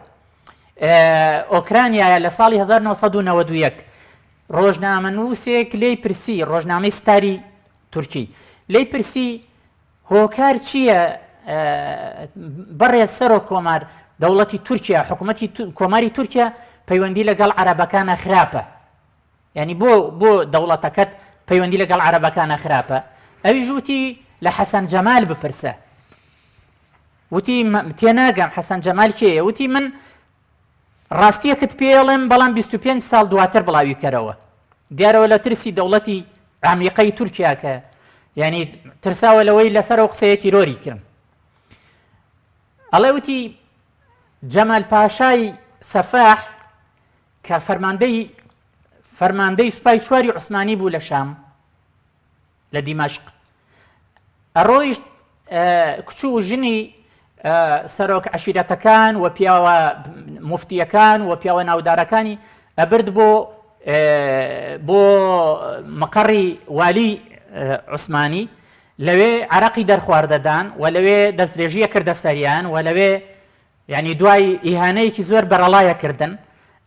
ئۆکرانیایە لە ساڵی 1991 ڕۆژنامەنووسێک لێی پرسی، ڕۆژنامەی ستاری تورکی لێی پرسی هۆکار چییە بەڕێز سەرۆک کۆمار دەوڵەتی تورکیا حکوومەتی کۆماری تورکیا پەیوەندی لەگەڵ عەرەبەکانە خراپە یعنی بۆ بۆ دەوڵەتەکەت پەیوەندی لەگەڵ عەرەبەکانە خراپە ئەویش وتی لە حەسەن جەمال بپرسە وتی تێناگەم حەسەن جەمال کێیە وتی من ڕاستیەکت پێڵێم بەڵام 25 ساڵ دواتر بڵاوی کەرەوە دیارەوە لە ترسی دەوڵەتی عمیقەی تورکیا کە یعنی ترساوە لەوەی لەسەر ئەو قسەیە تیرۆری کرم ئەڵێ وتی جەمال پاشای سەفاح کە فەرماندەی فەرماندەی سوپای چواری عوسمانی بوو لە شام لە دیمەشق ئەڕۆیشت کچ و ژنی سەرۆک عەشیرەتەکان و پیاوە موفتیەکان و پیاوە ناودارەکانی ئەبرد بۆ بۆ مقەڕی والی عوسمانی لەوێ عراقی دەرخواردەدان و لەوێ دەستدرێژیە کردە سەریان و لەوێ یعنی دوای ئیهانەیەکی زۆر بەرەڵایە کردن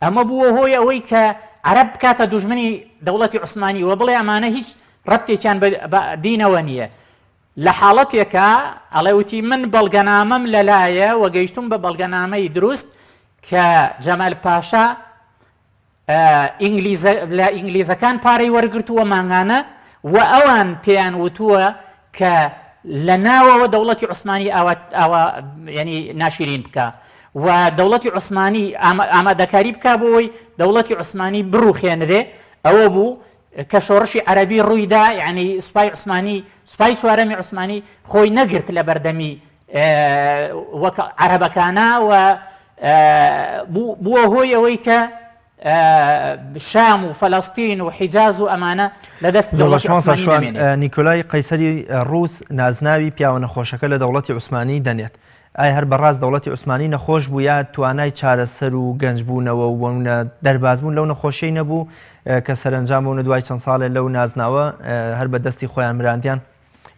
ئەمە بووە هۆی ئەوەی کە عەرەب بکاتە دوژمنی دەوڵەتی عوسمانی و بڵێ ئەمانە هیچ ڕەبتێکیان بە دینەوە نییە لە حاڵەتێکا ئەڵێ وتی من بەڵگەنامەم لەلایە و گەیشتوم بە بەڵگەنامەی دروست کە جەمال پاشا ئینگلیزە لە ئینگلیزەکان پارەی وەرگرتووە مانگانە و ئەوان پێیان وتووە کە لە ناوەوە دەوڵەتی عوسمانی ئاوا ئاوا یعنی ناشیرین بکە و دەوڵەتی عوسمانی ئامادەکاری بک بۆی دەوڵەتی عوسمانی بڕوخێنرێ ئەوە بوو کە شۆڕشی عەرەبی ڕوویدا یعنی سوپای عوسمانی سوپای چوارەمی عوسمانی خۆی نەگرت لە بەردەمی وەک عەرەبەکانە و بووە هۆی ئەوەی کە شام و فەلەستین و حیجاز و ئەمانە لە دەست دەوڵەتی عوسمانی نەمێنێ. نیکۆلای قەیسەری ڕووس نازناوی پیاوە نەخۆشەکە لە دەوڵەتی عوسمانی دەنێت. ئایا هەر بەڕاست دەوڵەتی عوسمانی نەخۆش بوو یا توانای چارەسەر و گەنج بوونەوە و بۆنمونە دەرباز بوون لەو نەخۆشیەی نەبوو کە سەرەنجام بۆنە دوای چەند ساڵێ لەو نازناوە هەر بە دەستی خۆیان مراندیان؟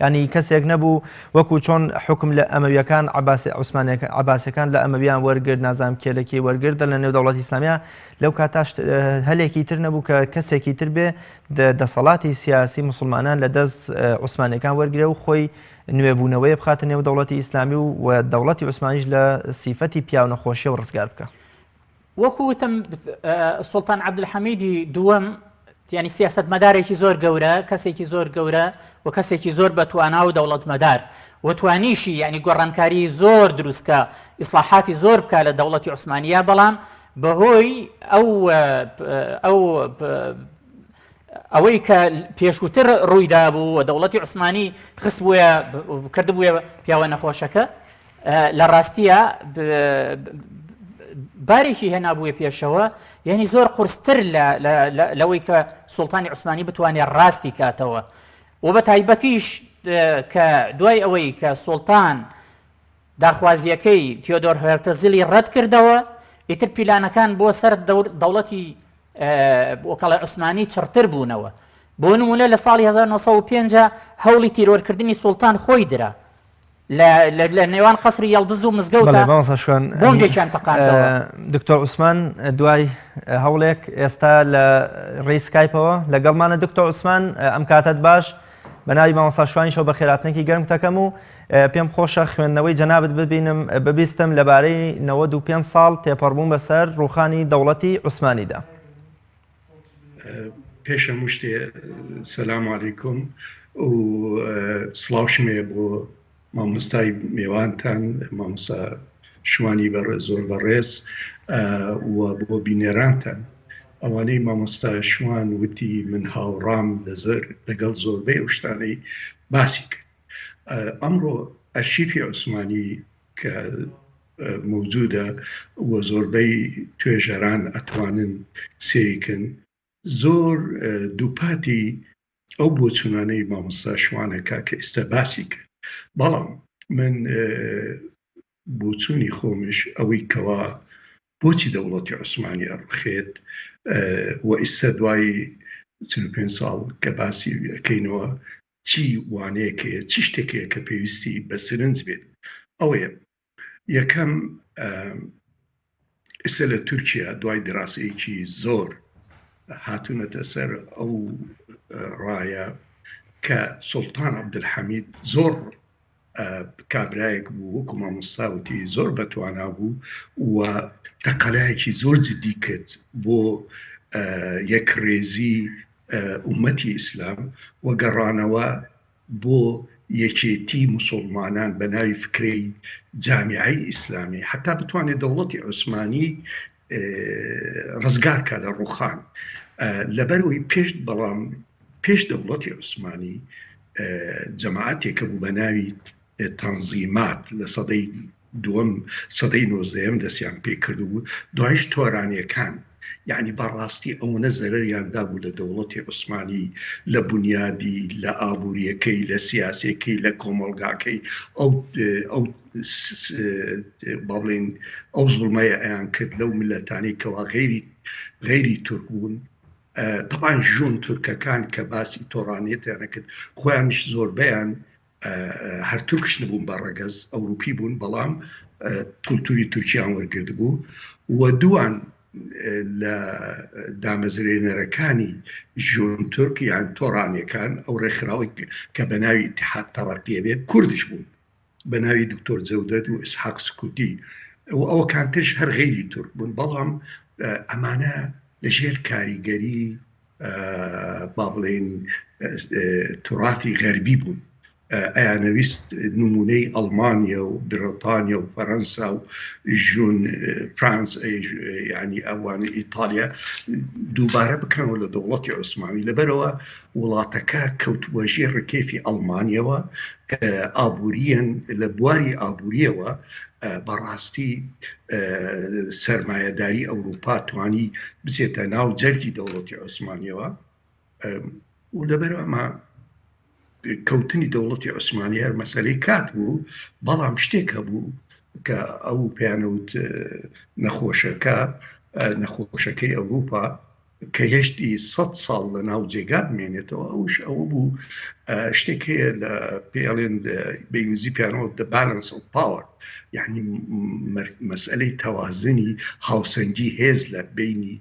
یانی کەسێک نەبوو وەکو چۆن حوکم لە ئەمەویەکان عەباسی عوسمانیەکان عەباسیەکان لە ئەمەویان وەرگرت نازانم کێ لە کێی وەرگرت لە نێو دەوڵەتی ئیسلامیە لەو کاتاش هەلێکی تر نەبوو کە کەسێکی تر بێ دەسەڵاتی سیاسی مسلمانان لە دەست عوسمانیەکان وەرگرە و خۆی نوێبوونەوەیە بخاتە نێو دەوڵەتی ئیسلامی و و دەوڵەتی عوسمانیش لە سیفەتی پیاو نەخۆشیەوە ڕزگار بکا. وەکو وتم سوڵتان عەبدولحەمیدی دووەم یعنی سیاسەتمەدارێکی زۆر گەورە کەسێکی زۆر گەورە و کەسێکی زۆر بە توانا و دەوڵەتمەدار و توانیشی یعنی گۆڕانکاری زۆر دروستکە ئیسلاحاتی زۆر بکە لە دەوڵەتی عوسمانیا بەڵام بەهۆی ئەو ئەو ئەوەی کە پێشووتر ڕوویدابوو و دەوڵەتی عوسمانی خستبووە کردبووە پیاوە نەخۆشەکە لە ڕاستیە بارێکی هێنابووە پێشەوە یعنی زۆر قورستر لەوەی کە سوڵتانی عوسمانی بتوانێت ڕاستی کاتەوە و بە تایبەتیش کە دوای ئەوەی کە سوڵتان داخوازیەکەی تیۆدۆر هێرتزلی ڕەت کردەوە ئیتر پیلانەکان بۆ سەر دەوڵەتی وەکەڵی عوسمانی چڕتر بوونەوە. بۆ نموونە لە ساڵی 1905 هەوڵی تیرۆرکردنی سوڵتان خۆی درا. لە نێوان قەسری یەڵدز و مزگەوتە بۆمبێکیان تەقاندەوە. دکتۆر عوسمان دوای هەوڵێک ئێستا لە ڕێی سکایپەوە لەگەڵمانە. دکتۆر عوسمان ئەم کاتەت باش. بە ناوی مامۆستا شوانیشەوە بەخێرهاتنێکی گەرمت دەکەم و پێم خۆشە خوێندنەوەی جەنابت ببینم ببیستم لەبارەی 95 ساڵ تێپەڕبوون بەسەر ڕووخانی دەوڵەتی عوسمانیدا. پێش هەموو شتێ سەلام علیکم و سڵاوشم هەیە بۆ مامۆستای مێوانتان مامۆستا شوانی بەڕێز زۆر بەڕێز و بۆ بینەرانتان ئەوانەی مامۆستا شوان وتی من هاوڕام لەزەر لەگەڵ زۆربەی ئەو شتانەی باسی کرد ئەمڕۆ ئەرشیفی عوسمانی کە مەوجودە و زۆربەی توێژەران ئەتوانن سێریکن زۆر دووپاتی ئەو بۆچوونانەی مامۆستا شوانەکە کە ئێستا باسی کرد بەڵام من بۆچوونی خۆمش ئەوەی کەوا بۆچی دەوڵەتی عوسمانی ئەڕوخێت و ئیستا دوای 45 ساڵ کە باسی ئەکەینەوە چی وانەیەک هەیە چی شتێک هەیە کە پێویستی بە سرنج بێت ئەوەیە یەکەم ئێستا لە تورکیا دوای دراسەیەکی زۆر هاتوونەتە سەر ئەو ڕایە کە سوڵتان عەبدولحەمید زۆر کابرایەک بوو وەکو مامۆستا وتی زۆر بەتوانا بوو و تەقەلایەکی زۆر جدی کرد بۆ یەکڕێزی ئومەتی ئیسلام و گەڕانەوە بۆ یەکێتی موسوڵمانان بە ناوی فکرەی جامیعەی ئیسلامی حتا بتوانێت دەوڵەتی عوسمانی ڕزگار کا لە ڕوخان لەبەرەوەی پێش بەڵام پێش دەوڵەتی عوسمانی جەماعەتێکە بوو بە ناوی تەنزیمات لە سەدەی دووەم سەدەی نۆزدەیەم دەستیان پێ کردبوو دوایش تۆرانیەکان. یعنی بەڕاستی ئەوەنە زەرەریان دابوو لە دەوڵەتی عوسمانی لە بونیادی لە ئابووریەکەی لە سیاسەکەی لە کۆمەڵگاکەی ئەو ئەو با بڵێین ئەو زوڵمەیە ئەیان کرد لەو ملەتانەی کەوا غەیری غەیری تورک بوون تەبان ژوون تورکەکان کە باسی تۆڕانیەتیانە کرد خۆیانیش زۆربەیان هەر تورکش نەبوون بە ڕەگەز ئەوروپی بوون بەڵام کولتوری تورکیان وەرگرت بوو و دووان لە دامەزرێنەرەکانی ژوون تورک یان تۆرانیەکان ئەو ڕێکخراوەی کە بە ناوی ئیتحاد تەڕەقیە بێت کوردش بوون بە ناوی دکتۆر جەودەت و ئیسحاق سکوتی و ئەوەکانترش هەر غەیری تورک بوون بەڵام ئەمانە لەژێر کاریگەری با بڵێین تورافی غەربی بوون ئەیانەویست نمونەی ئەڵمانیا و بریتانیا و فەرەنسا و ژون فرانس ینی ئەوانە ئیتالیا دووبارە بکەنەوە لە دەوڵەتی عوسمانی لەبەرەوە وڵاتەکە کەوتووە ژێر ڕکێفی ئەڵمانیەوە ئابووریەن لە بواری ئابووریەوە بەڕاستی سەرمایەداری ئەوروپا توانی بچێتە ناو جەرگی دەوڵەتی عوسمانیەوە و لەبەر ئەمە کەوتنی دەوڵەتی عوسمانی هەر مەسەلەی کات بوو بەڵام شتێک هەبوو کە ئەو پێیانەوت نەخۆشەکە نەخۆشەکەی ئەوروپا کە هێشتی سە ساڵ لە ناو جێگا بمێنێتەوە ئەوش ئەوە بوو شتێک هەیە لە پێڵێن بە ئینگلیزی پیانەوە the balance of power یعنی مەسئلەی تەوازنی هاوسەنگی هێز لە بینی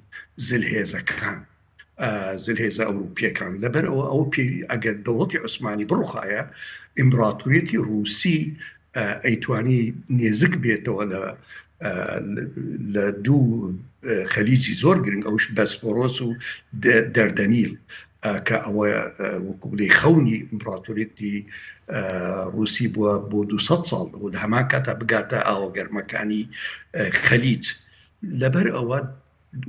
زلهێزەکان زلهێزە ئەوروپیەکان لەبەر ئەوە ئەوە پێ ئەگەر دەوڵەتی عوسمانی بڕوخایە ئیمبراتوریەتی ڕوسی ئەیتوانی نێزک بێتەوە لە لە دوو خەلیجی زۆر گرنگ ئەوش بەسفۆرۆس و دەردەنیل کە ئەوە وەکو بڵێ خەونی ئیمپراتۆریەتی ڕوسی بووە بۆ 200 ساڵ و لە هەمان کاتا بگاتە ئاوە گەرمەکانی خەلیج لەبەر ئەوە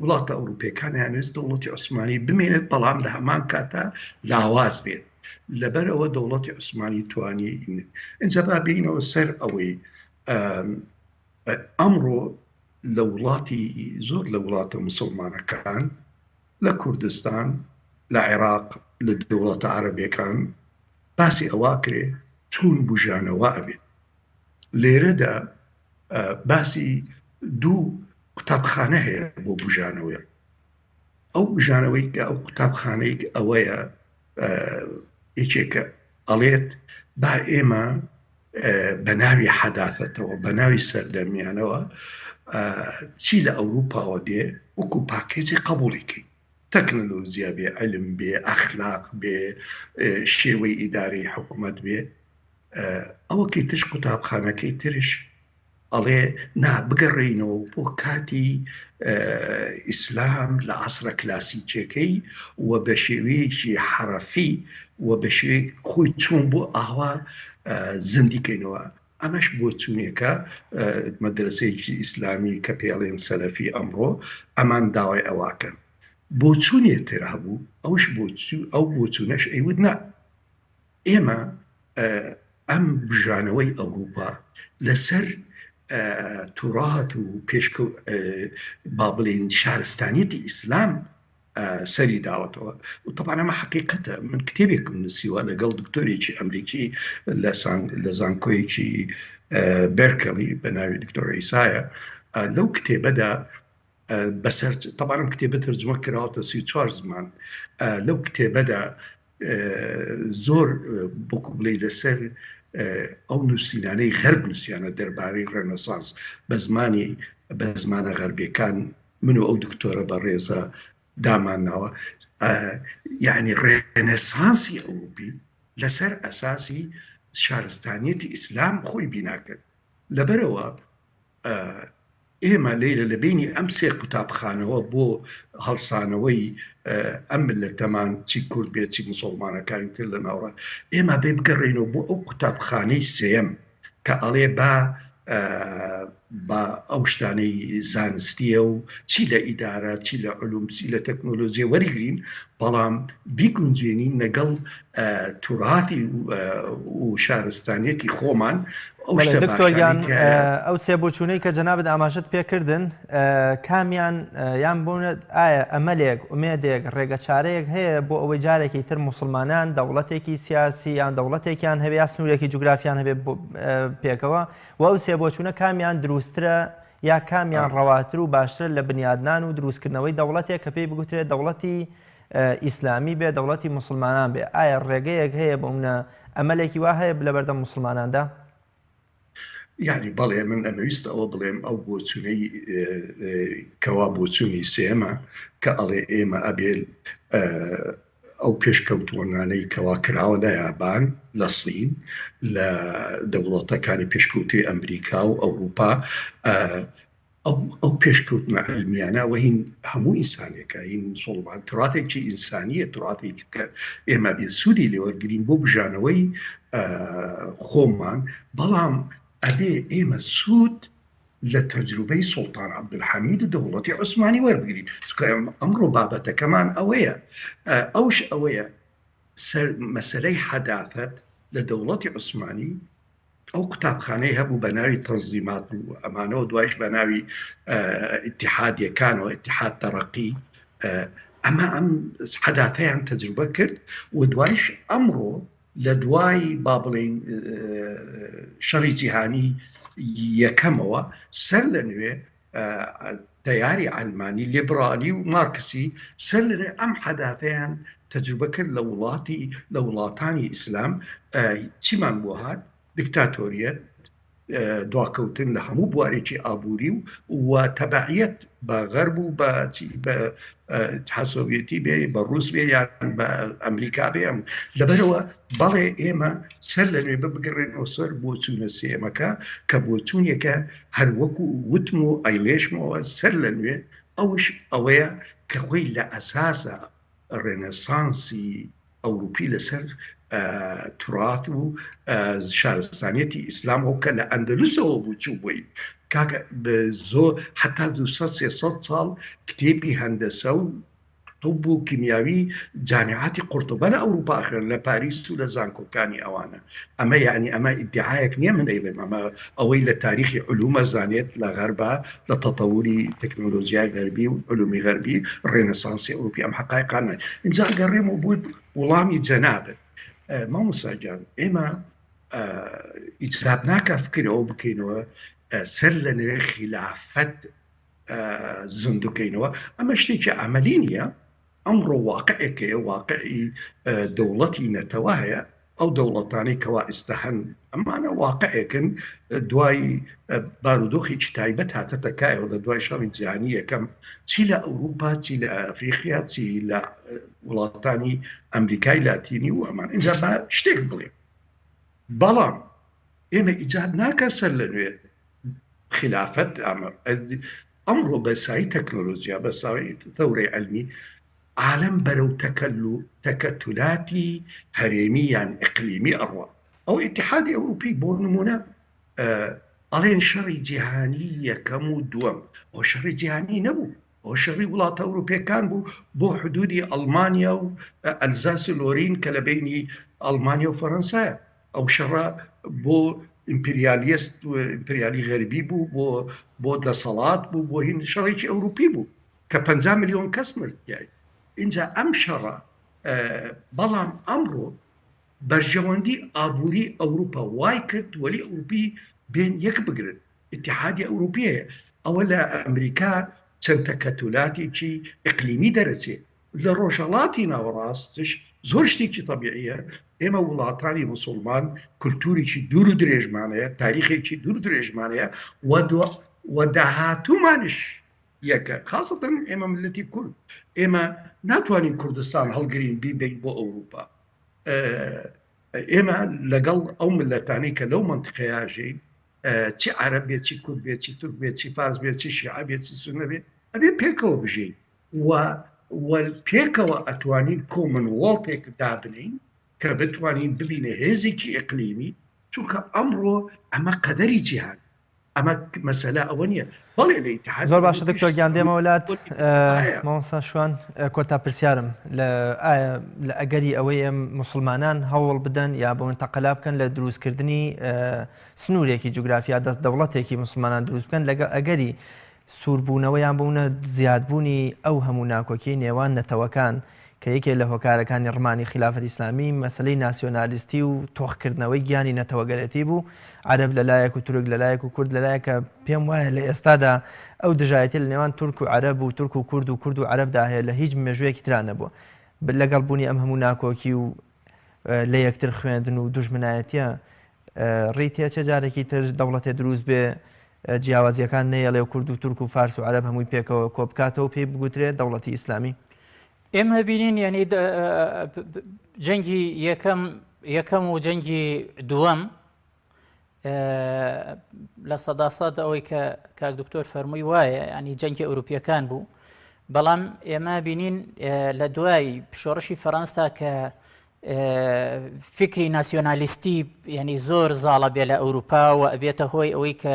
وڵاتە ئەوروپیەکانیان ویست دەوڵەتی عوسمانی بمێنێت بەڵام لە هەمان کاتا لاواز بێت لەبەرئەوە دەوڵەتی عوسمانی توانی ئینجا با بێینەوە سەر ئەوەی ئەمڕۆ لە وڵاتی زۆر لە وڵاتە مسلمانەکان لە کوردستان لە عێراق لە دەوڵەتە عەرەبیەکان باسی ئەوە کرێ چون بژانەوە ئەبێت لێرەدا باسی دوو قوتابخانە هەیە بۆ بژانەوەی ئەو بژانەوەی کە ئەو قوتابخانەی ئەوەیە یەکێکە ئەڵێت با ئێمە بە ناوی حەداثەتەوە بە ناوی سەردەمیانەوە چی لە ئەوروپاوە دێ وەکو پاکێجی قبوڵی کەین تەکنەلۆجیا بێ علم بێ ئەخلاق بێ شێوەی ئیدارەی حکوومەت بێ ئەوەکەی ترش قوتابخانەکەی ترش ئەڵێ نا بگەڕێینەوە بۆ کاتی ئیسلام لە عەسرە کلاسیکیەکەی و بە شێوەیەکی حەرەفی و بە شێوەیەک خۆی چۆن بۆ ئاوا زیندی کەینەوە ئەمەش بۆچوونێکە مەدرسەیەکی ئیسلامی کە پێڵێن سەلەفی ئەمڕۆ ئەمان داوای ئەوەکەن بۆچوونێ تر هەبوو ئەوش بۆچوو ئەو بۆچوونەش ئەیوت نا ئێمە ئەم بژانەوەی ئەوروپا لەسەر تورات و پێشکەو با بڵێین شارستانیەتی ئیسلام سەری داوەتەوە و طبعا ئەمە حقیقەتە من کتێبێکم نووسیوە لەگەڵ دکتۆرێکی ئەمریکی لە زانکۆیەکی بێرکەلی بە ناوی دکتۆر ئیسایە لەو کتێبەدا بەسەر طبعا ئەم کتێبە تەرجمە کراوەتە 34 زمان لەو کتێبەدا زۆر بۆکو بڵێ لەسەر ئەو نووسینانەی غەرب نووسیانە دەربارەی ڕێنەسانس بە زمانی بە زمانە غەربیەکان من و ئەو دکتۆرە بەڕێزە دامانناوە یعنی ڕێنەسانسی ئەوروپی لەسەر ئەساسی شارستانیەتی ئیسلام خۆی بینا کرد لەبەرەوە ئێمە لێرە لە بینی ئەم سێ قوتابخانەوە بۆ هەڵسانەوەی ئەم ملەتەمان چی کورد بێت چی مسوڵمانەکانی تر لە ناوڕا ئێمە بێ بگەڕێینەوە بۆ ئەو قوتابخانەی سێیەم کە ئەڵێ با. با ئەو شتانەی زانستیە و چی لە ئیدارە چی لە علوم چی لە تەکنۆلۆژیە وەریگرین بەڵام بیگونجێنین لەگەڵ توراثی و شارستانیەتی خۆمان ئەو شتە دکتۆر گیان باشانەی تیایە. ئەو سێ بۆچوونەی کە جەنابت ئاماژەت پێکردن کامیان یان بۆ ئایا ئەمەلێک ئومێدێک ڕێگەچارەیەک هەیە بۆ ئەوەی جارێکی تر موسڵمانان دەوڵەتێکی سیاسی یان دەوڵەتێکیان هەبێ یا سنوورێکی جوگرافیان هەبێ پێکەوە و ئەو سێ بۆچوونە کامیان دروستترە یا کامیان ڕەواتر و باشترە لە بنیادنان و دروستکردنەوەی دەوڵەتێک کە پێی بگوترێت دەوڵەتی ئیسلامی بێ دەوڵەتی موسڵمانان بێ ئایا ڕێگەیەک هەیە بۆ منە ئەمەلێکی وا هەیە لەبەردەم موسڵماناندا؟ یعنی بەڵێ من ئەمەویست ئەوە بڵێم ئەو بۆچوونەی کەوا بۆچوونی سێمە کە ئەڵێ ئێمە ئەبێ ئەو پێشکەوتووانانەی کەوا کراوە لە یابان، لە سین، لە دەوڵەتەکانی پێشکەوتووی ئەمریکا و ئەوروپا، ئەو ئەو پێشکەوتنە عیلمیانە ئەوە هین هەموو ئینسانێکە، هین مسوڵمان تراتێکی ئینسانییە، تراتێکی کە ئێمە بێ سوودی لێ وەرگرین بۆ بژانەوەی خۆمان، بەڵام ئەبێ ئێمە سوود لە تەجروبەی سوڵتان عەبدولحەمید و دەوڵەتی عوسمانی وەربگرین، چونکە ئەمڕۆ بابەتەکەمان ئەوەیە، ئەوش ئەوەیە سەر مەسەلەی حەداثەت لە دەوڵەتی عوسمانی ئەو قوتابخانەی هەبوو بە ناوی تەنزیمات و ئەمانەوە دوایش بە ناوی ئیتیحادیەکانەوە ئیتیحاد تەرەقی ئەمە ئەم حەداثەیان تەجروبە کرد و دوایش ئەمڕۆ لە دوای با بڵێین شەڕی جیهانی یەکەمەوە سەر لە نوێ تەیاری عەلمانی لیبرالی و مارکسی سەر لە نوێ ئەم حەداتەیان تەجروبە کرد لە وڵاتی لە وڵاتانی ئیسلام چیمان بۆ هات دیکتاتۆریەت دواکەوتن لە هەموو بوارێکی ئابووری و و تەبعیەت بە غەرب و بە بە ئیتحاد سۆڤیەتی بێ بە ڕوس بێ یان بە ئەمریکا بێ ئەم لەبەرەوە بەڵێ ئێمە سەر لە نوێ بگەڕێنەوە سەر بۆچوونە سێمەکە کە بۆچوونێکە هەر وەکو وتم و ئەیڵێشمەوە سەر لە نوێ ئەوش ئەوەیە کە خۆی لە ئەساسە ڕێنەسانسی ئەوروپی لەسەر تورات و شارستانیەتی ئیسلام ئەو کە لە ئەندەلوسەوە بوو چوو بووی کاکە زۆر حتا 200 300 ساڵ کتێبی هەندەسە و طب و کیمیاوی جامیعاتی قورتوبە لە ئەوروپا خوێن لە پاریس و لە زانکۆکانی ئەوانە ئەمە یعنی ئەمە ئیدعایەک نییە من ئەیڵێم ئەمە ئەوەی لە تاریخی علومە زانێت لە غەربا لە تەتەوری تەکنۆلۆژیای غەربی و علومی غەربی ڕێنسانسی ئەوروپی ئەم حەقایقانە ئینجا گەڕێمەوە بۆ وڵامی جەنابت مامۆستا گیان ئێمە ئیجاب ناکە فکر ئەوە بکەینەوە سەر لە نوێ خیلافەت زیندووکەینەوە ئەمە شتێکی عەمەلی نییە ئەمڕۆ واقعێک هەیە، واقعی دەوڵەتی نەتەوە هەیە، ئەو دەوڵەتانەی کەوا ئیستا هەن ئەمانە واقعێکن دوای بارودۆخێکی تایبەت هاتەتە کایەوە لە دوای شەڕی جیهانی یەکەم چی لە ئەوروپا چی لە ئەفریقیا چی لە وڵاتانی ئەمریکای لاتینی و ئەمان ئینجا با شتێک بڵێم بەڵام ئێمە ئیجاب ناکە سەر لە نوێ خلافەت ئەمڕۆ بە سای تەکنۆلۆجیا، بە سای ثەورەی عیلمی، عالەم بەرەو تەکەتولاتی هەرێمی یان ئیقلیمی ئەڕوا. ئەو ئیتیحادی ئەوروپی بۆ نموونە ئەڵێن شەڕی جیهانی یەکەم و دووەم، ئەوە شەڕی جیهانی نەبوو، ئەوە شەڕی وڵاتە ئەوروپیەکان بوو بۆ حدودی ئەڵمانیا و ئەلزاس و لۆرین کە لە بەینی ئەڵمانیا و فەرەنسایە. ئەو شەڕە بۆ ئیمپریالیست و ئیمپریالی غەربی بوو، بۆ بۆ دەسەڵات بوو، بۆ هین شەڕێکی ئەوروپی بوو کە 50 ملیۆن کەس مرد تیای. ئینجا ئەم شەڕە بەڵام ئەمڕۆ بەرژەوەندی ئابووری ئەوروپا وای کرد وەلی ئەوروپی بێن یەک بگرن. ئیتیحادی ئەوروپی هەیە. ئەوە لە ئەمریکا چەند تەکەتولاتێکی ئیقلیمی دەرەچێ. لە ڕۆژهەڵاتی ناوەڕاستش زۆر شتێکی تەبیعیە، ئێمە وڵاتانی موسوڵمان کولتوورێکی دوور و درێژمان هەیە، تاریخێکی دوور و درێژمان هەیە و داهاتوومانش یەکە، خاسەتەن ئێمە ملەتی کورد، ئێمە ناتوانین کوردستان هەڵگرین بیبەین بۆ ئەوروپا. ئێمە لەگەڵ ئەو ملەتانەی کە لەو مەنتیقەیە ژین، چی عەرەب بێت، چی کورد بێت، چی تورک بێت، چی فارس بێت، چی شیعە بێت، چی سوننە بێت، ئەبێ پێکەوە بژین. و و پێکەوە ئەتوانین کۆمنوەڵتێک دابنێین کە بتوانین ببینە هێزێکی ئیقلیمی، چونکە ئەمڕۆ ئەمە قەدەری جیهان. ئەمە مەسەلە ئەوە نییە بەڵێ لە ئیتحاد زۆر باشە دکتۆر گیان دێمەوە لات مامۆستا شوان کۆتا پرسیارم لە ئایا لە ئەگەری ئەوەی ئەم مسلمانان هەوڵ بدەن یا بۆن تەقەلا بکەن لە دروستکردنی سنوورێکی جوگرافیا دەست دەوڵەتێکی مسلمانان دروست بکەن لەگەڵ ئەگەری سووربوونەوە یان بوونە زیادبوونی ئەو هەموو ناکۆکیەی نێوان نەتەوەکان کە یەکێ لە هۆکارەکانی ڕمانی خیلافەتی ئیسلامی مەسەلەی ناسیۆنالیستی و تۆخکردنەوەی گیانی نەتەوەگەرێتی بوو، عەرەب لە لایەک و تورک لە لایەک و کورد لە لایەک کە پێم وایە لە ئێستادا ئەو دژایەتیە لە نێوان تورک و عەرەب و تورک و کورد و کورد و عەرەبدا هەیە لە هیچ مێژوویەکی ترا نەبووە لەگەڵ بوونی ئەم هەموو ناکۆکی و لە یەکتر خوێندن و دوژمنایەتیە ڕێی تێچێ جارێکی تر دەوڵەتێ دروست بێ جیاوازیەکان نەیەڵێ و کورد و تورک و فارس و عەرەب هەمووی پێکەوە کۆبکاتەوە پێی بگوترێ دەوڵەتی ئیسلامی. ئێمە بینین یعنی جەنگی یەکەم یەکەم و جەنگی دووەم 100% ئەوەی کە کاک دکتۆر فەرمووی وایە ینی جەنگی ئەوروپیەکان بوو بەڵام ئێمە بینین لە دوای شۆڕشی فەڕەنسا کە فکری ناسیۆنالیستی یعنی زۆر زاڵە بێ لە ئەوروپا و ئەبێتە هۆی ئەوەی کە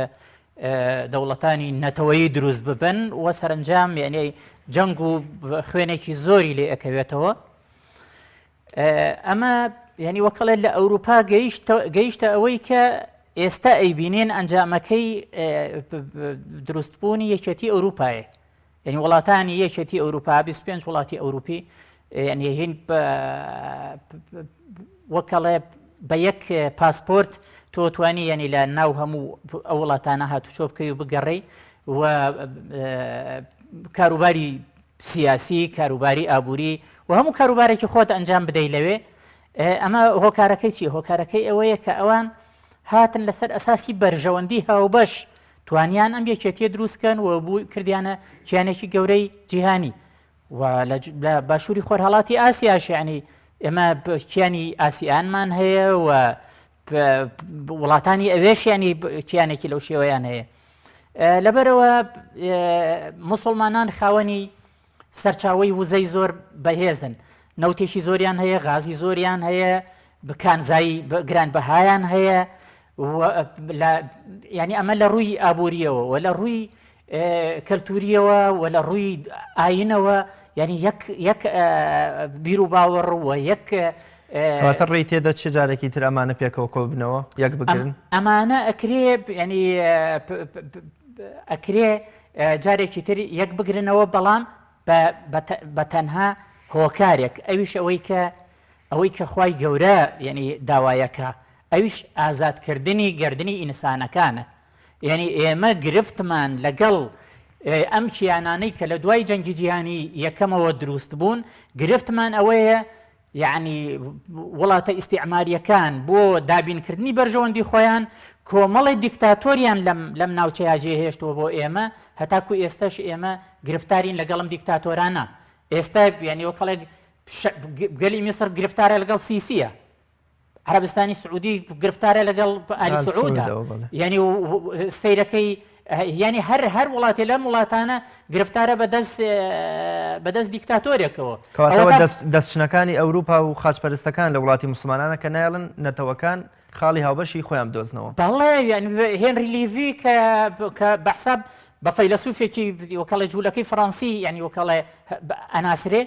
دەوڵەتانی نەتەوەیی دروست ببن و سەرنجام یعنی جەنگ و خوێنێکی زۆری لێ ئەکەوێتەوە ئەمە یعنی وەکەڵێت لە ئەوروپا گەیشتە ئەوەی کە ئێستا ئەیبینین ئەنجامەکەی دروستبوونی یەکێتی ئەوروپایە یعنی وڵاتانی یەکێتی ئەوروپا 25 وڵاتی ئەوروپی یعنی هین وەکەڵێ بە یەک پاسپۆرت تۆ توانی یعنی لە ناو هەموو ئەو وڵاتانە هاتوچۆ بکەی و بگەڕێی و کاروباری سیاسی کاروباری ئابووری و هەموو کاروبارێکی خۆت ئەنجام بدەی لەوێ ئەمە هۆکارەکەی چی هۆکارەکەی ئەوەیە کە ئەوان هاتن لەسەر ئەساسی بەرژەوەندی هاوبەش توانیان ئەم یەکێتیە دروست کەن و بوو کردیانە کیانێکی گەورەی جیهانی و لە باشووری خۆرهەڵاتی ئاسیاش یعنی ئێمە کیانی ئاسیانمان هەیە و وڵاتانی ئەوێش ینی کیانێکی لەو شێوەیان هەیە لەبەرەوە مسلمانان خاوەنی سەرچاوەی وزەی زۆر بەهێزن نەوتێکی زۆریان هەیە غازی زۆریان هەیە بکانزایی گران بەهایان هەیە ینی ئەمە لە ڕووی ئابووریەوە و لە ڕووی کەلتوریەوە و لە ڕووی ئاینەوە یعنی یەک یەک بیر و باوەڕ و یەک واتە ڕێی تێدە چ جارێکی تر ئەمانە پێکەوە کۆبنەوە یەک بگرن ئەمانە ئەکرێ ینی ئەکرێ جارێکی تر یەک بگرنەوە بەڵام بە تەنها هۆکارێک ئەویش ئەوەی کە ئەوەی کە خوای گەورە یعنی داوایەکە ئەویش ئازادکردنی گردنی ئینسانەکانە یعنی ئێمە گرفتمان لەگەڵ ئەم کیانانەی کە لە دوای جەنگی جیهانی یەکەمەوە دروست بوون گرفتمان ئەوەیە یعنی وڵاتە ئیسیعماریەکان بۆ دابینکردنی بەرژەوەندی خۆیان کۆمەڵی دیکتاتۆریان لەم لەم ناوچەیە جێهێشتووە بۆ ئێمە هەتاکو ئێستش ئێمە گرفتارین لەگەڵم دیکتاتۆرانە ئێستا یعنی وەکەڵێک گەلی میسر گرفتارە لەگەڵ سیسیە عربستانی سعودی گرفتارە لەگەڵ ئالی سعودە یعنی سیرەکەی یعنی هەر هەر وڵاتێ لەم وڵاتانە گرفتارە بەدەست بەدەست دیکتاتۆرێکەوە دەستچنەکانی ئەوروپا و خاچپەرستەکان لە وڵاتی مسلمانانە کە نایڵن نەتەوەکان خاڵی هاوبەشی خۆیان بدۆزنەوە. بەڵێ یانی هێنری لیڤی کە کە بە حساب بە فەیلەسوفێکی وەکەڵێ جوولەکەی فەڕەنسی یانی وەکەڵێ ئەناسرێ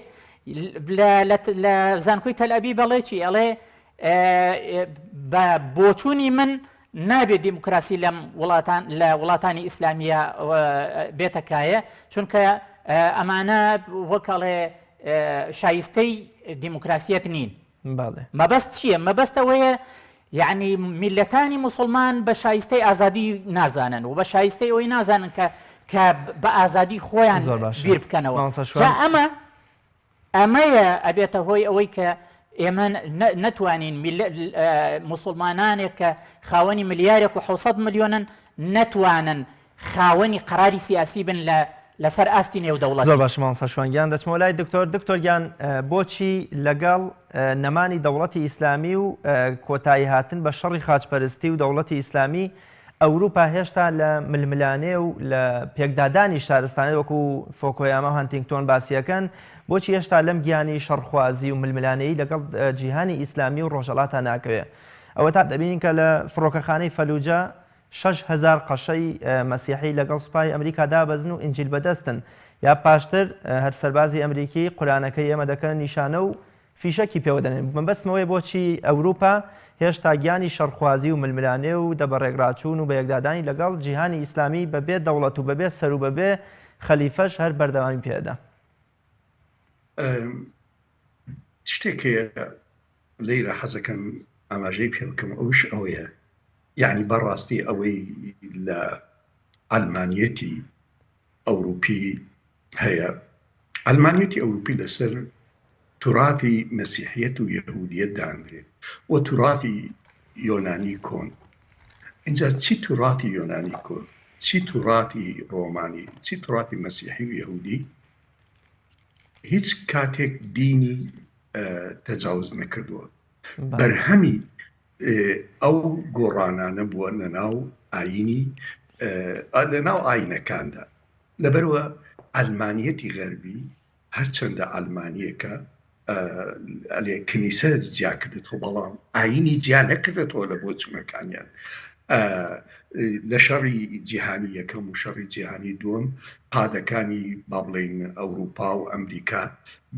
لە لە زانکۆی تەلئەبیب ئەڵێ چی ئەڵێ بە بۆچوونی من نابێت دیموکراسی لەم وڵاتان لە وڵاتانی ئیسلامیە بێتە کایە چونکە ئەمانە وەکەڵێ شایستەی دیموکراسیەت نین بەڵێ. مەبەست چییە؟ مەبەست ئەوەیە یەعنی میللەتانی موسڵمان بە شایستەی ئازادی نازانن و بە شایستەی ئەوەی نازانن کە کە بە ئازادی خۆیان زۆر باشە بیر بکەنەوە. مامۆستا جا شوان. ئەمە ئەمەیە ئەبێتە هۆی ئەوەی کە ئێمە نەتوانین موسڵمانانێک کە خاوەنی ملیارێک و 600 ملیۆنن نەتوانن خاوەنی قەراری سیاسی بن لە لەسەر ئاستی نێودەوڵەتی. زۆر باشە مامۆستا شوان گیان دەچمەوە لای دکتۆر دکتۆر گیان بۆچی لەگەڵ نەمانی دەوڵەتی ئیسلامی و کۆتایی هاتن بە شەڕی خاچپەرستی و دەوڵەتی ئیسلامی ئەوروپا هێشتا لە ململانێ و لە پێکدادانی شارستانێت وەکو فۆکۆیاما و هەنتینگتۆن باسیەکەن بۆچی هێشتا لەم گیانی شەڕخوازی و ململانێی لەگەڵ جیهانی ئیسلامی و ڕۆژهەڵاتا ناکەوێ ئەوە تا دەبینین کە لە فڕۆکەخانەی فەلوجە 6000 قەشەی مەسیحی لەگەڵ سوپای ئەمریکا دابەزن و ئینجیل بەدەستن یا پاشتر هەر سەربازی ئەمریکی قورئانەکەی ئێمە دەکەنە نیشانە و فیشەکی پێوە دەنێن. مەبەستم ئەوەیە بۆچی ئەوروپا هێشتا گیانی شەڕخوازی و ململانێ و دەبەڕێکڕاچوون و بەیەکدادانی لەگەڵ جیهانی ئیسلامی بەبێ دەوڵەت و بەبێ سەر و بەبێ خەلیفەش هەر بەردەوامی پێدەدا؟ شتێک هەیە لەیرە حەزەکەم ئاماژەی پێ بکەم ئەوش ئەوەیە یعنی بەڕاستی ئەوەی لە ئەلمانیەتی ئەوروپی هەیە ئەلمانیەتی ئەوروپی لەسەر تورافی مەسیحیەت و یەهودیەت دانرێت و تورافی یۆنانی کۆن اینجا چی تورافی یۆنانی کۆن چی تورافی ڕۆمانی چی تورافی مەسیحی و یەهودی هیچ کاتێک دینی تەجاوز نەکردووە بەرهەمی ئەو گۆڕانانە بووە لە ناو ئاینی لە ناو ئاینەکاندا لەبەرئەوە عەلمانیەتی غەربی هەرچەندە عەلمانیەکە ئەلێ کنیسە جیا کردێتەوە بەڵام ئاینی جیا نەکردێتەوە لە بۆچوونەکانیان لە شەڕی جیهانی یەکەم و شەڕی جیهانی دووەم قادەکانی با بڵێین ئەوروپا و ئەمریکا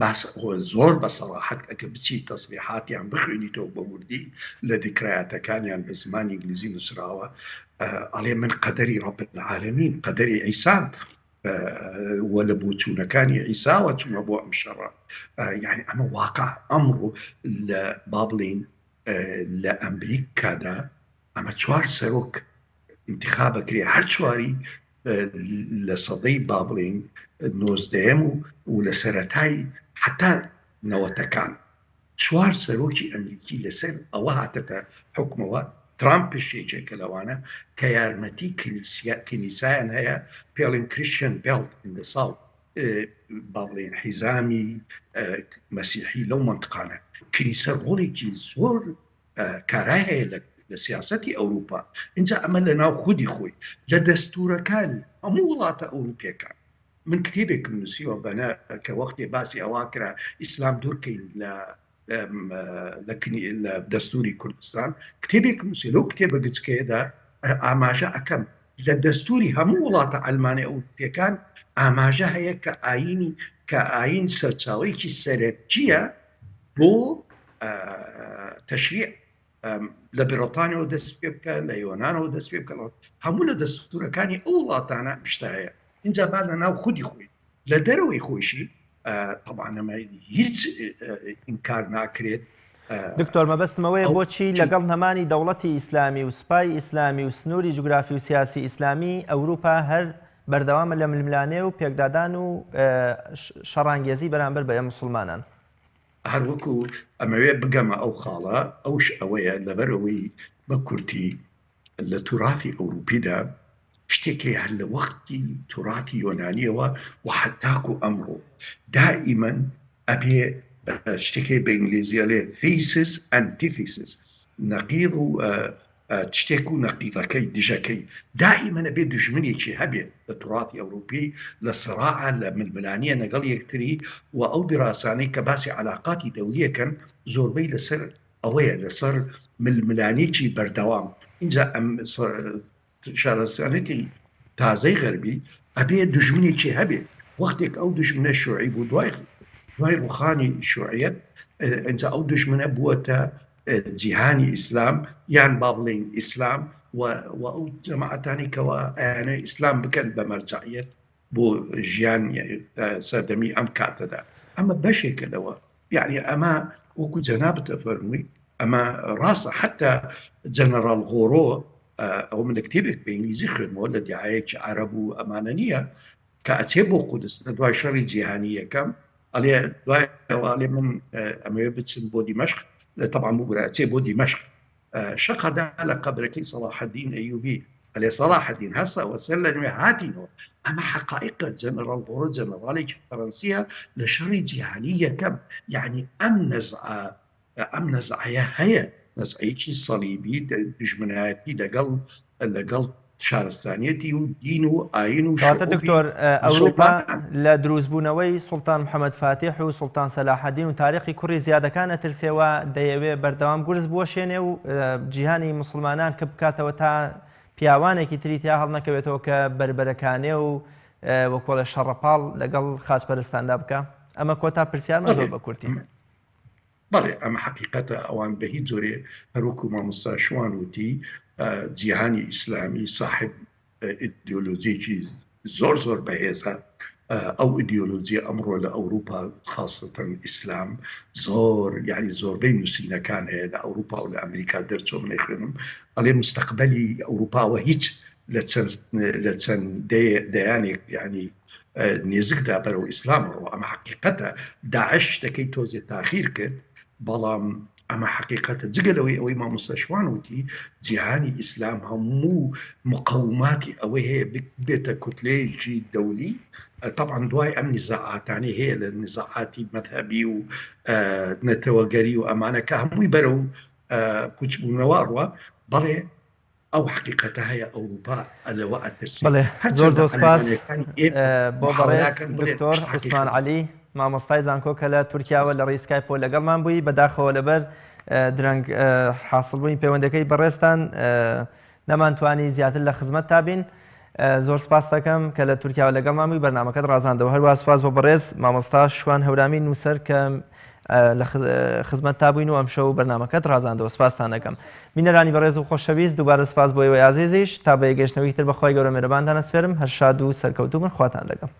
باس ئەوە زۆر بە سەراحەت ئەگە بچی تەسریحاتیان بخوێنیتەوە بە وردی لە دیکرایەتەکانیان بە زمانی ئینگلیزی نووسراوە ئەڵێ من قەدەری ڕەب العالمین قەدەری عیسام و لە بۆچوونەکانی عیساوە چوومە بۆ ئەم شەڕە یعنی ئەمە واقع ئەمڕۆ لە با بڵێین لە ئەمریکادا ئەمە چوار سەرۆک انتخابەکرێ هەر چواری لە سەدەی با بڵێین نۆزدەیەم و و لە سەرەتای حتا نەوەتەکان چوار سەرۆکی ئەمریکی لەسەر ئەوە هاتەتە حکومەوە ترامپش یەکێکە لەوانە کە یارمەتی کلیسایان هەیە پێڵین Christian Belt in the South با بڵێن حیزامی مەسیحی لەو منطقانە کلیسە ڕۆڵێکی زۆر کارای هەیە لە سیاسەتی ئەوروپا اینجا ئەمە لە ناو خودی خۆی لە دەستورەکانی هەموو وڵاتە ئەوروپیەکان من کتێبێکم نووسیوە بەنە کە وەختێ باسی ئەوە کرا ئیسلام دوورکەین لە لە دەستوری کوردستان کتێبێکم نووسی لەو کتێبە گچکەیەدا ئاماژە ئەەکەم لە دەستوری هەموو وڵاتە ئەلمانی ئەوروپیەکان ئاماژە هەیە کە ئاینی کە ئاین سەرچاوەیەکی سەرەکیە بۆ تەشریع لە بەریتانیەوە دەست پێ بکە لە یۆنانەوە دەست پێ بکەەوە هەموو لە دەستورەکانی ئەو وڵاتانە شتە هەیە اینجا با لە ناو خودی خۆی لە دەرەوەی خۆشی طبعا ئەمە هیچ ئینکار ناکرێت. دکتۆر مەبەستم ئەوەیە بۆچی لەگەڵ نەمانی دەوڵەتی ئیسلامی و سوپای ئیسلامی و سنووری جوگرافی و سیاسی ئیسلامی ئەوروپا هەر بەردەوامە لە ململانێ و پێکدادان و شەڕانگێزی بەرامبەر بە موسڵمانان؟ هەر وەکو ئەمەوێ بگەمە ئەو خاڵە ئەوش ئەوەیە لەبەرئەوەی بە کورتی لە تورافی ئەوروپیدا شتێک هەیە هەر لە وەختی تورافی یۆنانیەوە و حەتاکو ئەمڕۆ دائیمەن ئەبێ شتێک هەیە بە ئینگلیزی ئەلێ thesis antithesis نەقیض و شتێک و نەقیضەکەی دژەکەی دائیمەن ئەبێ دوژمنێکی هەبێت لە تورافی ئەوروپی لە سراعە لە ململانیە لەگەڵ یەکتری و ئەو دراسانەی کە باسی عەلاقاتی دەولیەکەن زۆربەی لەسەر ئەوەیە لەسەر ململانێکی بەردەوام ئینجا ئەم شارستانێتی تازەی غەربی ئەبێ دوژمنێکی هەبێت وەختێک ئەو دوژمنە شوعی بوو دوای دوای ڕوخانی شوعیەت ئینجا ئەو دوژمنە بووەتە جیهانی ئیسلام یان با بڵێین ئیسلام و ئەو جەماعەتانی کەوا ئەیانە ئیسلام بکەن بە مەرجەعیەت بۆ ژیان سەردەمی ئەم کاتەدا ئەمە بەشێکە لەوە یعنی ئەمە وەکو جەنابت ئەفەرمووی ئەمە ڕاستە حتا جەنەڕاڵ غۆرۆ ئەوە من لە کتێبێک بە ئینگلیزی خوێنمەوە لە دیعایەکی عەرەب و ئەمانە نییە کە ئەچێ بۆ قودس لە دوای شەڕی جیهانی یەکەم ئەڵێ دوای ئەڵێ من ئەمەوێ بچم بۆ دیمەشق لە تەبعا بگورە ئەچێ بۆ دیمەشق شەقەدا لە قەبرەکەی سەڵاحەدین ئەیوبی ئەلێ سەڵاحەدین هەستا وە سەر لە نوێ هاتینەوە ئەمە حەقائیقە جەنەڕاڵ غۆرۆ جەنەڕاڵێکی فەرەنسیە لە شەڕی جیهانی یەکەم یعنی ئەم نەزعە ئەم نەزعەیە هەیە نەزعەیەکی سەلیبی دوژمنایەتی لەگەڵ لەگەڵ شارستانیەتی و دین و ئاین و کەواتە دکتۆر ئەوروپا لە دروستبوونەوەی سوڵتان محەمەد فاتیح و سوڵتان سەلاحەدین و تاریقی کوڕی زیادەکان ئەترسێ و دەیەوێ بەردەوام گورز بوەشێنێ و جیهانی موسڵمانان کپ بکاتەوە تا پیاوانێکی تری تیا هەڵنەکەوێتەوە کە بەربەرەکانێ و وەکۆڵێ شەڕەپاڵ لەگەڵ خاچپەرستاندا بکا؟ ئەمە کۆتا پرسیارمە زۆر بە کورتی. بەڵێ ئەمە حەقیقەتە ئەوان بە هیچ جۆرێ هەروەکو مامۆستا شوان وتی جیهانی ئیسلامی ساحب ئیدیۆلۆجیەکی زۆر زۆر بەهێزە ئەو ئیدیۆلۆجیە ئەمڕۆ لە ئەوروپا خاستەن ئیسلام زۆر یعنی زۆربەی نووسینەکان هەیە لە ئەوروپا و لە ئەمریکا دەرچۆ منەی خوێنم ئەڵێ مستەقبلی ئەوروپاوە هیچ لە چەند لە چەند دەیانێک یعنی نێزکدا بەرەو ئیسلام ڕۆ ئەمە حقیقەتە داعش شتەکەی تۆزێ تاخیر کرد بەڵام ئەمە حەقیقەتە جگە لەوەی ئەوەی مامۆستا شوان وتی جیهانی ئیسلام هەموو مقەوماتی ئەوەی هەیە بێتە کوتلەیەکی دەولی طبعا دوای ئەم نزاعاتانەی هەیە لە نزاعاتی مەذهبی و نەتەوەگەری و ئەمانە کە هەمووی بەرەو پوچبوونەوە ڕوە بەڵێ ئەو حەقیقەتە هەیە ئەوروپا لەوە ئەترسێ بەڵێ زۆر هەرچەندە زۆر سپاس عەلمانیەکانی ئێمە بۆ بەڕێز محاولاکەن بڵێن دکتۆر شتە عوسمان حەقیقەتە. عەلی مامۆستای زانکۆ کە لە تورکیاوە سپاس. لە ڕێی سکایپەوە لەگەڵمان بووی بەداخەوە لەبەر درەنگ حاصل بوونی پەیوەندەکەی بەڕێزتان نەمانتوانی زیاتر لە خزمەتتا بین زۆر سپاست دەکەم کە لە تورکیاوە لەگەڵمان بووی بەرنامەکەت ڕازاندەوە هەروە سپاس بۆ بەڕێز مامۆستا شوان هەورامی نووسەر کە لە خزمەتتا بووین و ئەمشەو بەرنامەکەت ڕازاندەوە سپاستان دەکەم بینەرانی بەڕێز و خۆشەویست دووبارە سپاس بۆ ئێوەی ئازیزیش تا بە یەکگەیشتنەوەی تر بە خوای گەورە مێرەبانتان ئەسپێرم هەر شاد و سەرکەوتوو بن خواتان لەگەڵ.